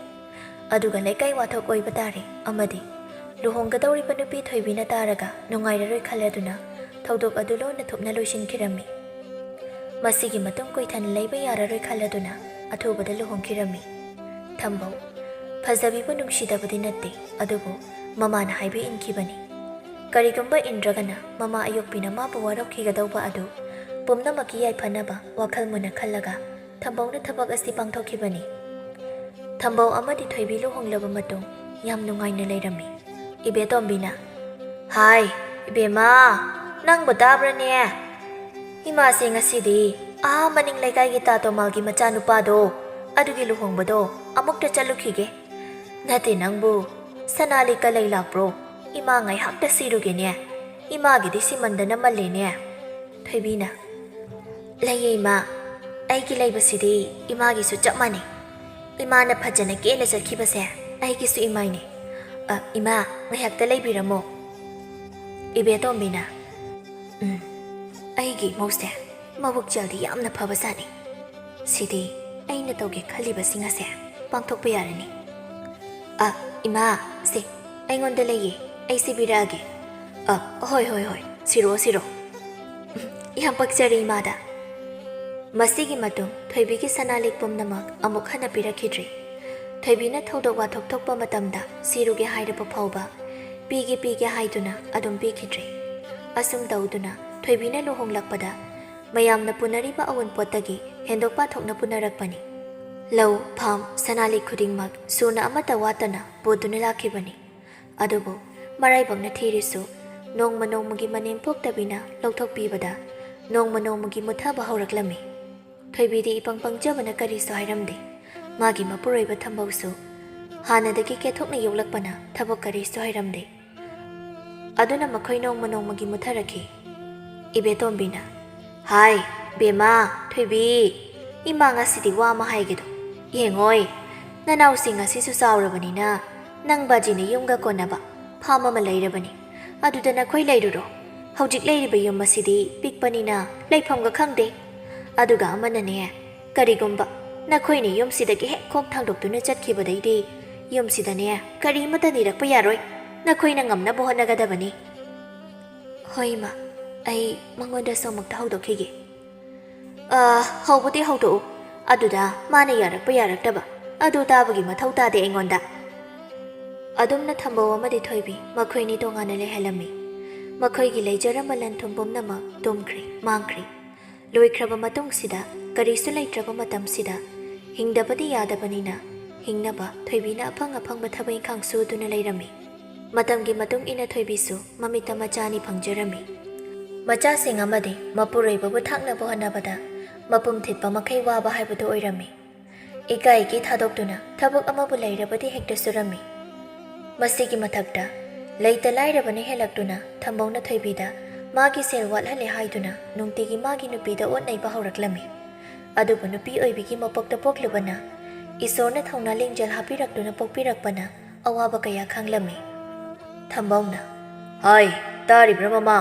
ꯑꯗꯨꯒ ꯂꯩꯀꯥꯏ ꯋꯥꯊꯣꯛ ꯑꯣꯏꯕ ꯇꯥꯔꯦ ꯑꯃꯗꯤ ꯂꯨꯍꯣꯡꯒꯗꯧꯔꯤꯕ ꯅꯨꯄꯤ ꯊꯣꯏꯕꯤꯅ ꯇꯥꯔꯒ ꯅꯨꯡꯉꯥꯏꯔꯔꯣꯏ ꯈꯜꯂꯗꯨꯅ ꯊꯧꯗꯣꯛ ꯑꯗꯨ ꯂꯣꯟꯅ ꯊꯨꯞꯅ ꯂꯣꯏꯁꯤꯟꯈꯤꯔꯝꯃꯤ꯫ ꯃꯁꯤꯒꯤ ꯃꯇꯨꯡ ꯀꯨꯏꯊꯅ ꯂꯩꯕ ꯌꯥꯔꯔꯣꯏ ꯈꯜꯂꯗꯨꯅ ꯑꯊꯨꯕꯗ ꯂꯨꯍꯣꯡꯈꯤꯔꯝꯃꯤ꯫ ꯊꯝꯕꯧ ꯐꯖꯕꯤꯕꯨ ꯅꯨꯡꯁꯤꯗꯕꯗꯤ ꯅꯠꯇꯦ, ꯑꯗꯨꯕꯨ ꯃꯃꯥꯅ ꯍꯥꯏꯕ ꯏꯟꯈꯤꯕꯅꯤ꯫ ꯀꯔꯤꯒꯨꯝꯕ ꯏꯟꯗ꯭ꯔꯒꯅ ꯃꯃꯥ ꯑꯌꯣꯛꯄꯤꯅ ꯃꯥꯕꯨ ꯋꯥꯔꯧꯈꯤꯒꯗꯧꯕ ꯑꯗꯨ ꯄꯨꯝꯅꯃꯛꯀꯤ ꯌꯥꯏꯐꯅꯕ ꯋꯥꯈꯜ ꯃꯨꯟꯅ ꯈꯜꯂꯒ ꯊꯝꯕꯧꯅ ꯊꯕꯛ ꯑꯁꯤ ꯄꯥꯡꯊꯣꯛꯈꯤꯕꯅꯤ꯫ ꯊꯝꯕꯧ ꯑꯃꯗꯤ ꯊꯣꯏꯕꯤ ꯂꯨꯍꯣꯡꯂꯕ ꯃꯇꯨꯡ ꯌꯥꯝ ꯅꯨꯡꯉꯥꯏꯅ ꯂꯩꯔꯝꯃꯤ꯫ ꯏꯕꯦꯇꯣꯝꯕꯤꯅ, "ꯍꯥꯏ, ꯏꯕꯦꯝꯃ, ꯅꯪꯕꯨ ꯇꯥꯕ꯭ꯔꯅꯦ? ꯏꯃꯥꯁꯦ ꯉꯁꯤꯗꯤ ꯑꯥ ꯃꯅꯤꯡ ꯂꯩꯀꯥꯏꯒꯤ ꯇꯥ ꯇꯣꯃꯥꯜꯒꯤ ꯃꯆꯥꯅꯨꯄꯥꯗꯣ, ꯑꯗꯨꯒꯤ ꯂꯨꯍꯣꯡꯕꯗꯣ ꯑꯃꯨꯛꯇ ꯆꯠꯂꯨꯈꯤꯒꯦ꯫ ꯅꯠꯇꯦ ꯅꯪꯕꯨ, ꯁꯅꯥ ꯂꯤꯛꯀ ꯂꯩ ꯂꯥꯛꯄ꯭ꯔꯣ? ꯏꯃꯥ ꯉꯥꯏꯍꯥꯛꯇ ꯁꯤꯔꯨꯒꯦꯅꯦ꯫ ꯏꯃꯥꯒꯤꯗꯤ ꯁꯤꯃꯟꯗꯅ ꯃꯜꯂꯦꯅꯦ꯫" ꯊꯣꯏꯕꯤꯅ, "ꯂꯩꯌꯦ ꯏꯃꯥ, ꯑꯩꯒꯤ ꯂꯩꯕꯁꯤꯗꯤ ꯏꯃꯥꯒꯤꯁꯨ ꯆꯞ ꯃꯥꯟꯅꯩ꯫ ꯏꯃꯥꯅ ꯐꯖꯅ ꯀꯦꯅ ꯆꯠꯈꯤꯕꯁꯦ ꯑꯩꯒꯤꯁꯨ ꯏꯃꯥꯏꯅꯦ꯫ ꯑ, ꯏꯃꯥ, ꯉꯥꯏꯍꯥꯛꯇ ꯂꯩꯕꯤꯔꯝꯃꯣ꯫" ꯏꯕꯦꯇꯣꯝꯕꯤꯅ, "ꯎꯝ, ꯑꯩꯒꯤ ꯏꯃꯧꯁꯦ ꯃꯕꯨꯛ ꯆꯦꯜꯗꯤ ꯌꯥꯝꯅ ꯐꯕꯖꯥꯠꯅꯤ꯫ ꯁꯤꯗꯤ ꯑꯩꯅ ꯇꯧꯒꯦ ꯈꯜꯂꯤꯕꯁꯤꯡ ꯑꯁꯦ ꯄꯥꯡꯊꯣꯛꯄ ꯌꯥꯔꯅꯤ꯫ ꯑ, ꯏꯃꯥ, ꯁꯦ, ꯑꯩꯉꯣꯟꯗ ꯂꯩꯌꯦ, ꯑꯩ ꯁꯤꯕꯤꯔꯛꯑꯒꯦ꯫ ꯑ, ꯍꯣꯏ, ꯍꯣꯏ, ꯍꯣꯏ, ꯁꯤꯔꯣ, ꯁꯤꯔꯣ꯫ ꯎꯝ, ꯌꯥꯝ ꯄꯛꯆꯔꯦ ꯏꯃꯥꯗ꯫" ꯃꯁꯤꯒꯤ ꯃꯇꯨꯡ ꯊꯣꯏꯕꯤꯒꯤ ꯁꯅꯥ ꯂꯤꯛ ꯄꯨꯝꯅꯃꯛ ꯑꯃꯨꯛ ꯍꯟꯅ ꯄꯤꯔꯛꯈꯤꯗ꯭ꯔꯤ꯫ ꯊꯣꯏꯕꯤꯅ ꯊꯧꯗꯣꯛ ꯋꯥꯊꯣꯛ ꯊꯣꯛꯄ ꯃꯇꯝꯗ ꯁꯤꯔꯨꯒꯦ ꯍꯥꯏꯔꯕ ꯐꯥꯎꯕ ꯄꯤꯒꯦ ꯄꯤꯒꯦ ꯍꯥꯏꯗꯨꯅ ꯑꯗꯨꯝ ꯄꯤꯈꯤꯗ꯭ꯔꯤ꯫ ꯑꯁꯨꯝ ꯇꯧꯗꯨꯅ ꯊꯣꯏꯕꯤꯅ ꯂꯨꯍꯣꯡꯂꯛꯄꯗ ꯃꯌꯥꯝꯅ ꯄꯨꯅꯔꯤꯕ ꯑꯋꯨꯟꯄꯣꯠꯇꯒꯤ ꯍꯦꯟꯗꯣꯛ ꯄꯥꯊꯣꯛꯅ ꯄꯨꯅꯔꯛꯄꯅꯤ꯫ ꯂꯧ, ꯐꯥꯝ, ꯁꯅꯥ ꯂꯤꯛ ꯈꯨꯗꯤꯡꯃꯛ ꯁꯨꯅ ꯑꯃꯠꯇ ꯋꯥꯠꯇꯅ ꯄꯨꯗꯨꯅ ꯂꯥꯛꯈꯤꯕꯅꯤ꯫ ꯑꯗꯨꯕꯨ ꯃꯔꯥꯏꯕꯛꯅ ꯊꯤꯔꯤꯁꯨ ꯅꯣꯡꯃ ꯅꯣꯡꯃꯒꯤ ꯃꯅꯦꯝ ꯄꯣꯛꯇꯕꯤꯅ ꯂꯧꯊꯣꯛꯄꯤꯕꯗ ꯅꯣꯡꯃ ꯅꯣꯡꯃꯒꯤ ꯃꯨꯠꯊꯕ ꯍꯧꯔꯛꯂꯝꯃꯤ꯫ ꯊꯣꯏꯕꯤꯗꯤ ꯏꯄꯪ ꯄꯪꯖꯕꯅ ꯀꯔꯤꯁꯨ ꯍꯥꯏꯔꯝꯗꯦ꯫ ꯃꯥꯒꯤ ꯃꯄꯨꯔꯣꯏꯕ ꯊꯝꯕꯧꯁꯨ ꯍꯥꯟꯅꯗꯒꯤ ꯀꯦꯊꯣꯛꯅ ꯌꯣꯛꯂꯛꯄꯅ ꯊꯕꯛ ꯀꯔꯤꯁꯨ ꯍꯩꯔꯝꯗꯦ꯫ ꯑꯗꯨꯅ ꯃꯈꯣꯏ ꯅꯣꯡꯃ ꯅꯣꯡꯃꯒꯤ ꯃꯨꯠꯊꯔꯛꯈꯤ꯫ ꯏꯕꯦꯇꯣꯝꯕꯤꯅ, "ꯍꯥꯏ, ꯕꯦꯝꯃ, ꯊꯣꯏꯕꯤ, ꯏꯃꯥ ꯉꯁꯤꯗꯤ ꯋꯥ ꯑꯃ ꯍꯥꯏꯒꯦꯗꯣ꯫ ꯌꯦꯡꯉꯣꯏ, ꯅꯅꯥꯎꯁꯤꯡ ꯑꯁꯤꯁꯨ ꯆꯥꯎꯔꯕꯅꯤꯅ ꯅꯪ ꯕꯥꯖꯤꯅ ꯌꯨꯝꯒ ꯀꯣꯟꯅꯕ ꯐꯥꯝ ꯑꯃ ꯂꯩꯔꯕꯅꯤ꯫ ꯑꯗꯨꯗ ꯅꯈꯣꯏ ꯂꯩꯔꯨꯔꯣ꯫ ꯍꯧꯖꯤꯛ ꯂꯩꯔꯤꯕ ꯌꯨꯝ ꯑꯁꯤꯗꯤ ꯄꯤꯛꯄꯅꯤꯅ ꯂꯩꯐꯝꯒ ꯈꯪꯗꯦ꯫ ꯑꯗꯨꯒ ꯑꯃꯅꯅꯦ, ꯀꯔꯤꯒꯨꯝꯕ ꯅꯈꯣꯏꯅ ꯌꯨꯝꯁꯤꯗꯒꯤ ꯍꯦꯛ ꯈꯣꯡ ꯊꯥꯡꯗꯣꯛꯇꯨꯅ ꯆꯠꯈꯤꯕꯗꯩꯗꯤ ꯌꯨꯝꯁꯤꯗꯅꯦ ꯀꯔꯤꯃꯠꯇ ꯅꯤꯔꯛꯄ ꯌꯥꯔꯣꯏ꯫ ꯅꯈꯣꯏꯅ ꯉꯝꯅꯕ ꯍꯣꯠꯅꯒꯗꯕꯅꯤ꯫" "ꯍꯣꯏ ꯏꯃꯥ, ꯑꯩ ꯃꯉꯣꯟꯗꯁꯨ ꯑꯃꯨꯛꯇ ꯍꯧꯗꯣꯛꯈꯤꯒꯦ꯫" "ꯑ, ꯍꯧꯕꯗꯤ ꯍꯧꯗꯣꯛꯎ꯫ ꯑꯗꯨꯗ ꯃꯥꯅ ꯌꯥꯔꯛꯄ ꯌꯥꯔꯛꯇꯕ ꯑꯗꯨ ꯇꯥꯕꯒꯤ ꯃꯊꯧ ꯇꯥꯗꯦ ꯑꯩꯉꯣꯟꯗ꯫" ꯑꯗꯨꯝꯅ ꯊꯝꯕꯧ ꯑꯃꯗꯤ ꯊꯣꯏꯕꯤ ꯃꯈꯣꯏꯅꯤ ꯇꯣꯉꯥꯟꯅ ꯂꯩꯍꯜꯂꯝꯃꯤ꯫ ꯃꯈꯣꯏꯒꯤ ꯂꯩꯖꯔꯝꯕ ꯂꯟ ꯊꯨꯝ ꯄꯨꯝꯅꯃꯛ ꯇꯨꯝꯈ꯭ꯔꯦ, ꯃꯥꯡꯈ꯭ꯔꯦ꯫ ꯂꯣꯏꯈ꯭ꯔꯕ ꯃꯇꯨꯡꯁꯤꯗ, ꯀꯔꯤꯁꯨ ꯂꯩꯇ꯭ꯔꯕ ꯃꯇꯝꯁꯤꯗ, ꯍꯤꯡꯗꯕꯗꯤ ꯌꯥꯗꯕꯅꯤꯅ, ꯍꯤꯡꯅꯕ ꯊꯣꯏꯕꯤꯅ ꯑꯐꯪ ꯑꯐꯪꯕ ꯊꯕꯛ ꯏꯪꯈꯥꯡ ꯁꯨꯗꯨꯅ ꯂꯩꯔꯝꯃꯤ꯫ ꯃꯇꯝꯒꯤ ꯃꯇꯨꯡ ꯏꯟꯅ ꯊꯣꯏꯕꯤꯁꯨ ꯃꯃꯤꯠꯇ ꯃꯆꯥ ꯑꯅꯤ ꯐꯪꯖꯔꯝꯃꯤ꯫ ꯃꯆꯥꯁꯤꯡ ꯑꯃꯗꯤ ꯃꯄꯨꯔꯣꯏꯕꯕꯨ ꯊꯥꯛꯅꯕ ꯍꯣꯠꯅꯕꯗ ꯃꯄꯨꯝ ꯊꯤꯠꯄ ꯃꯈꯩ ꯋꯥꯕ ꯍꯥꯏꯕꯗꯨ ꯑꯣꯏꯔꯝꯃꯤ꯫ ꯏꯀꯥꯏꯒꯤ ꯊꯥꯗꯣꯛꯇꯨꯅ ꯊꯕꯛ ꯑꯃꯕꯨ ꯂꯩꯔꯕꯗꯤ ꯍꯦꯛꯇ ꯁꯨꯔꯝꯃꯤ꯫ ꯃꯁꯤꯒꯤ ꯃꯊꯛꯇ ꯂꯩꯇ ꯂꯥꯏꯔꯕꯅ ꯍꯦꯜꯂꯛꯇꯨꯅ ꯊꯝꯕꯧꯅ ꯊꯣꯏꯕꯤꯗ ꯃꯥꯒꯤ ꯁꯦꯜ ꯋꯥꯠꯍꯜꯂꯦ ꯍꯥꯏꯗꯨꯅ ꯅꯨꯡꯇꯤꯒꯤ ꯃꯥꯒꯤ ꯅꯨꯄꯤꯗ ꯑꯣꯠ ꯅꯩꯕ ꯍꯧꯔꯛꯂꯝꯃꯤ꯫ ꯑꯗꯨꯕꯨ ꯅꯨꯄꯤ ꯑꯣꯏꯕꯤꯒꯤ ꯃꯄꯣꯛꯇ ꯄꯣꯛꯂꯨꯕꯅ ꯏꯁꯣꯔꯅ ꯊꯧꯅꯥ ꯂꯤꯡꯖꯦꯜ ꯍꯥꯞꯄꯤꯔꯛꯇꯨꯅ ꯄꯣꯛꯄꯤꯔꯛꯄꯅ ꯑꯋꯥꯕ ꯀꯌꯥ ꯈꯪꯂꯝꯃꯤ꯫ ꯊꯝꯕꯧꯅ, "ꯍꯥꯏ, ꯇꯥꯔꯤꯕ꯭ꯔꯥ ꯃꯃꯥ?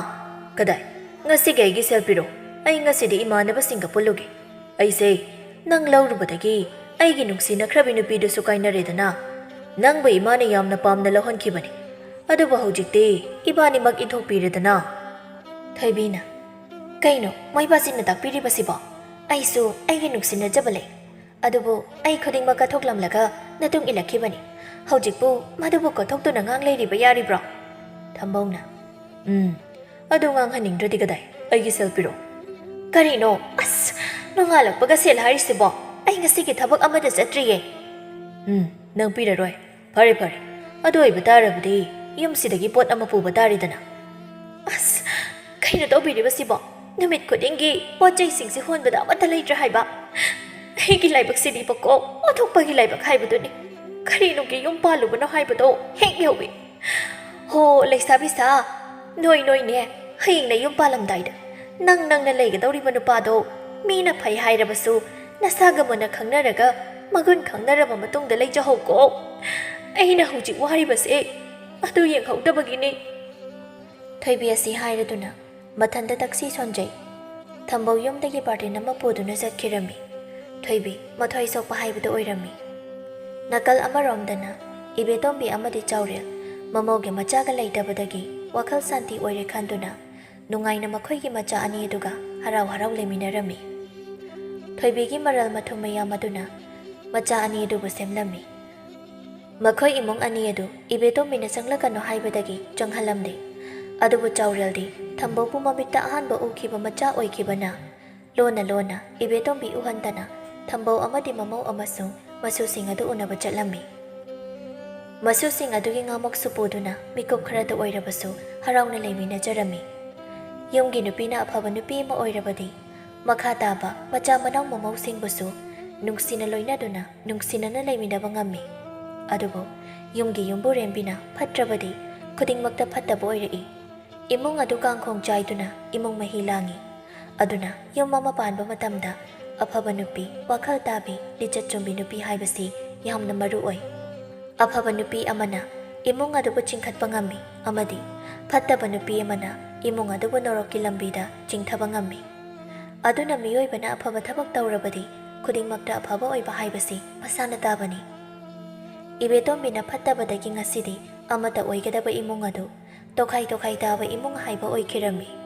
ꯀꯗꯥꯏ? ꯉꯁꯤꯒꯤ ꯑꯩꯒꯤ ꯁꯦꯜ ꯄꯤꯔꯣ꯫ ꯑꯩ ꯉꯁꯤꯗꯤ ꯏꯃꯥꯟꯅꯕꯁꯤꯡꯒ ꯄꯨꯜꯂꯨꯒꯦ꯫ ꯑꯩꯁꯦ ꯅꯪ ꯂꯧꯔꯨꯕꯗꯒꯤ ꯑꯩꯒꯤ ꯅꯨꯡꯁꯤꯅꯈ꯭ꯔꯕꯤ ꯅꯨꯄꯤꯗꯨꯁꯨ ꯀꯥꯏꯅꯔꯦꯗꯅ꯫ ꯅꯪꯕꯨ ꯏꯃꯥꯅ ꯌꯥꯝꯅ ꯄꯥꯝꯅ ꯂꯧꯍꯟꯈꯤꯕꯅꯤ꯫ ꯑꯗꯨꯕꯨ ꯍꯧꯖꯤꯛꯇꯤ ꯏꯕꯥꯅꯤꯃꯛ ꯏꯟꯊꯣꯛꯄꯤꯔꯦꯗꯅ꯫" ꯊꯣꯏꯕꯤꯅ, "ꯀꯩꯅꯣ ꯃꯣꯏꯕꯥꯁꯤꯡꯅ ꯇꯥꯛꯄꯤꯔꯤꯕꯁꯤꯕꯣ? ꯑꯩꯁꯨ ꯑꯩꯒꯤ ꯅꯨꯡꯁꯤꯅꯖꯕ ꯂꯩ꯫ ꯑꯗꯨꯕꯨ ꯑꯩ ꯈꯨꯗꯤꯡꯃꯛ ꯀꯠꯊꯣꯛꯂꯝꯂꯒ ꯅꯇꯨꯡ ꯏꯜꯂꯛꯈꯤꯕꯅꯤ꯫ ꯍꯧꯖꯤꯛꯄꯨ ꯃꯗꯨꯕꯨ ꯀꯠꯊꯣꯛꯇꯨꯅ ꯉꯥꯡ ꯂꯩꯔꯤꯕ ꯌꯥꯔꯤꯕ꯭ꯔꯣ?" ꯊꯝꯕꯧꯅ, "ꯎꯝ, ꯑꯗꯨ ꯉꯥꯡꯍꯟꯅꯤꯡꯗ꯭ꯔꯗꯤ ꯀꯗꯥꯏ? ꯑꯩꯒꯤ ꯁꯦꯜ ꯄꯤꯔꯣ꯫" "ꯀꯔꯤꯅꯣ? ꯑꯁ, ꯅꯣꯡꯉꯥꯜꯂꯛꯄꯒ ꯁꯦꯜ ꯍꯥꯏꯔꯤꯁꯤꯕꯣ? ꯑꯩ ꯉꯁꯤꯒꯤ ꯊꯕꯛ ꯑꯃꯗ ꯆꯠꯇ꯭ꯔꯤꯌꯦ꯫" "ꯎꯝ, ꯅꯪ ꯄꯤꯔꯔꯣꯏ꯫ ꯐꯔꯦ, ꯐꯔꯦ꯫ ꯑꯗꯨ ꯑꯣꯏꯕ ꯇꯥꯔꯕꯗꯤ ꯌꯨꯝꯁꯤꯗꯒꯤ ꯄꯣꯠ ꯑꯃ ꯄꯨꯕ ꯇꯥꯔꯦꯗꯅ꯫" "ꯑꯁ, ꯀꯩꯅꯣ ꯇꯧꯕꯤꯔꯤꯕꯁꯤꯕꯣ? ꯅꯨꯃꯤꯠ ꯈꯨꯗꯤꯡꯒꯤ ꯄꯣꯠ ꯆꯩꯁꯤꯡꯁꯤ ꯍꯣꯟꯕꯗ ꯑꯃꯠꯇ ꯂꯩꯇ꯭ꯔꯦ ꯍꯥꯏꯕ꯫ ꯑꯩꯒꯤ ꯂꯥꯏꯕꯛꯁꯤꯗꯤꯕꯀꯣ, ꯑꯣꯟꯊꯣꯛꯄꯒꯤ ꯂꯥꯏꯕꯛ ꯍꯥꯏꯕꯗꯨꯅꯤ꯫ ꯀꯔꯤꯅꯨꯡꯒꯤ ꯌꯨꯝ ꯄꯥꯜꯂꯨꯕꯅꯣ ꯍꯥꯏꯕꯗꯣ ꯍꯦꯛ ꯌꯧꯏ꯫ ꯍꯣ, ꯂꯩꯁꯥꯕꯤ ꯁꯥ, ꯅꯣꯏ ꯅꯣꯏꯅꯦ, ꯍꯌꯦꯡ ꯅꯌꯨꯝ ꯄꯥꯜꯂꯝꯗꯥꯏꯗ ꯅꯪ ꯅꯪꯅ ꯂꯩꯒꯗꯧꯔꯤꯕ ꯅꯨꯄꯥꯗꯣ ꯃꯤꯅ ꯐꯩ ꯍꯥꯏꯔꯕꯁꯨ ꯅꯁꯥꯒ ꯃꯨꯟꯅ ꯈꯪꯅꯔꯒ ꯃꯒꯨꯟ ꯈꯪꯅꯔꯕ ꯃꯇꯨꯡꯗ ꯂꯩꯖꯍꯧꯀꯣ꯫ ꯑꯩꯅ ꯍꯧꯖꯤꯛ ꯋꯥꯔꯤꯕꯁꯦ ꯑꯗꯨ ꯌꯦꯡꯍꯧꯗꯕꯒꯤꯅꯤ꯫" ꯊꯣꯏꯕꯤ ꯑꯁꯤ ꯍꯥꯏꯔꯗꯨꯅ ꯃꯊꯟꯇ ꯇꯛꯁꯤ ꯁꯣꯟꯖꯩ꯫ ꯊꯝꯕꯧ ꯌꯨꯝꯗꯒꯤ ꯕꯥꯔꯇꯤꯟ ꯑꯃ ꯄꯨꯗꯨꯅ ꯆꯠꯈꯤꯔꯝꯃꯤ꯫ ꯊꯣꯏꯕꯤ ꯃꯊ꯭ꯋꯥꯏ ꯁꯣꯛꯄ ꯍꯥꯏꯕꯗꯨ ꯑꯣꯏꯔꯝꯃꯤ꯫ ꯅꯥꯀꯜ ꯑꯃꯔꯣꯝꯗꯅ ꯏꯕꯦꯇꯣꯝꯕꯤ ꯑꯃꯗꯤ ꯆꯥꯎꯔꯦꯜ ꯃꯃꯧꯒꯤ ꯃꯆꯥꯒ ꯂꯩꯇꯕꯗꯒꯤ ꯋꯥꯈꯜ ꯁꯥꯟꯇꯤ ꯑꯣꯏꯔꯦ ꯈꯟꯗꯨꯅ ꯅꯨꯡꯉꯥꯏꯅ ꯃꯈꯣꯏꯒꯤ ꯃꯆꯥ ꯑꯅꯤ ꯑꯗꯨꯒ ꯍꯔꯥꯎ ꯍꯔꯥꯎ ꯂꯩꯃꯤꯟꯅꯔꯝꯃꯤ꯫ ꯊꯣꯏꯕꯤꯒꯤ ꯃꯔꯜ ꯃꯊꯨꯝ ꯃꯌꯥꯝ ꯑꯗꯨꯅ ꯃꯆꯥ ꯑꯅꯤ ꯑꯗꯨꯕꯨ ꯁꯦꯝꯂꯝꯃꯤ꯫ ꯃꯈꯣꯏ ꯏꯃꯨꯡ ꯑꯅꯤ ꯑꯗꯨ ꯏꯕꯦꯇꯣꯝꯕꯤꯅ ꯆꯪꯂꯛꯀꯅꯨ ꯍꯥꯏꯕꯗꯒꯤ ꯆꯪꯍꯜꯂꯝꯗꯦ꯫ ꯑꯗꯨꯕꯨ ꯆꯥꯎꯔꯦꯜꯗꯤ ꯊꯝꯕꯧꯕꯨ ꯃꯃꯤꯠꯇ ꯑꯍꯥꯟꯕ ꯎꯈꯤꯕ ꯃꯆꯥ ꯑꯣꯏꯈꯤꯕꯅ, ꯂꯣꯟꯅ ꯂꯣꯟꯅ ꯏꯕꯦꯇꯣꯝꯕꯤ ꯎꯍꯟꯗꯅ ꯊꯝꯕꯧ ꯑꯃꯗꯤ ꯃꯃꯧ ꯑꯃꯁꯨꯡ ꯃꯁꯨꯁꯤꯡ ꯑꯗꯨ ꯎꯅꯕ ꯆꯠꯂꯝꯃꯤ꯫ ꯃꯁꯨꯁꯤꯡ ꯑꯗꯨꯒꯤ ꯉꯥꯃꯣꯛꯁꯨ ꯄꯨꯗꯨꯅ ꯃꯤꯀꯨꯞ ꯈꯔꯇ ꯑꯣꯏꯔꯕꯁꯨ ꯍꯔꯥꯎꯅ ꯂꯩꯃꯤꯟꯅꯖꯔꯝꯃꯤ꯫ ꯌꯨꯝꯒꯤ ꯅꯨꯄꯤꯅ ꯑꯐꯕ ꯅꯨꯄꯤ ꯑꯃ ꯑꯣꯏꯔꯕꯗꯤ ꯃꯈꯥ ꯇꯥꯕ ꯃꯆꯥ ꯃꯅꯥꯎ ꯃꯃꯧꯁꯤꯡꯕꯨꯁꯨ ꯅꯨꯡꯁꯤꯅ ꯂꯣꯏꯅꯗꯨꯅ ꯅꯨꯡꯁꯤꯅꯅ ꯂꯩꯃꯤꯟꯅꯕ ꯉꯝꯃꯤ꯫ ꯑꯗꯨꯕꯨ ꯌꯨꯝꯒꯤ ꯌꯨꯝꯕꯨꯔꯦꯝꯕꯤꯅ ꯐꯠꯇ꯭ꯔꯕꯗꯤ ꯈꯨꯗꯤꯡꯃꯛꯇ ꯐꯠꯇꯕ ꯑꯣꯏꯔꯛꯏ꯫ ꯏꯃꯨꯡ ꯑꯗꯨ ꯀꯥꯡꯈꯣꯡ ꯆꯥꯏꯗꯨꯅ ꯏꯃꯨꯡ ꯃꯍꯤ ꯂꯥꯡꯏ꯫ ꯑꯗꯨꯅ ꯌꯨꯝ ꯑꯃ ꯄꯥꯟꯕ ꯃꯇꯝꯗ ꯑꯐꯕ ꯅꯨꯄꯤ, ꯋꯥꯈꯜ ꯇꯥꯕꯤ, ꯂꯤꯆꯠ ꯆꯨꯝꯕꯤ ꯅꯨꯄꯤ ꯍꯥꯏꯕꯁꯤ ꯌꯥꯝꯅ ꯃꯔꯨ ꯑꯣꯏ꯫ ꯑꯐꯕ ꯅꯨꯄꯤ ꯑꯃꯅ ꯏꯃꯨꯡ ꯑꯗꯨꯕꯨ ꯆꯤꯡꯈꯠꯄ ꯉꯝꯃꯤ ꯑꯃꯗꯤ ꯐꯠꯇꯕ ꯅꯨꯄꯤ ꯑꯃꯅ ꯏꯃꯨꯡ ꯑꯗꯨꯕꯨ ꯅꯣꯔꯣꯛꯀꯤ ꯂꯝꯕꯤꯗ ꯆꯤꯡꯊꯕ ꯉꯝꯃꯤ꯫ ꯑꯗꯨꯅ ꯃꯤꯑꯣꯏꯕꯅ ꯑꯐꯕ ꯊꯕꯛ ꯇꯧꯔꯕꯗꯤ ꯈꯨꯗꯤꯡꯃꯛꯇ ꯑꯐꯕ ꯑꯣꯏꯕ ꯍꯥꯏꯕꯁꯤ ꯃꯁꯥꯅ ꯇꯥꯕꯅꯤ꯫ ꯏꯕꯦꯇꯣꯝꯕꯤꯅ ꯐꯠꯇꯕꯗꯒꯤ ꯉꯁꯤꯗꯤ ꯑꯃꯠꯇ ꯑꯣꯏꯒꯗꯕ ꯏꯃꯨꯡ ꯑꯗꯨ ꯇꯣꯈꯥꯏ ꯇꯣꯈꯥꯏ ꯇꯥꯕ ꯏꯃꯨꯡ ꯍꯥꯏꯕ ꯑꯣꯏꯈꯤꯔꯝꯃꯤ꯫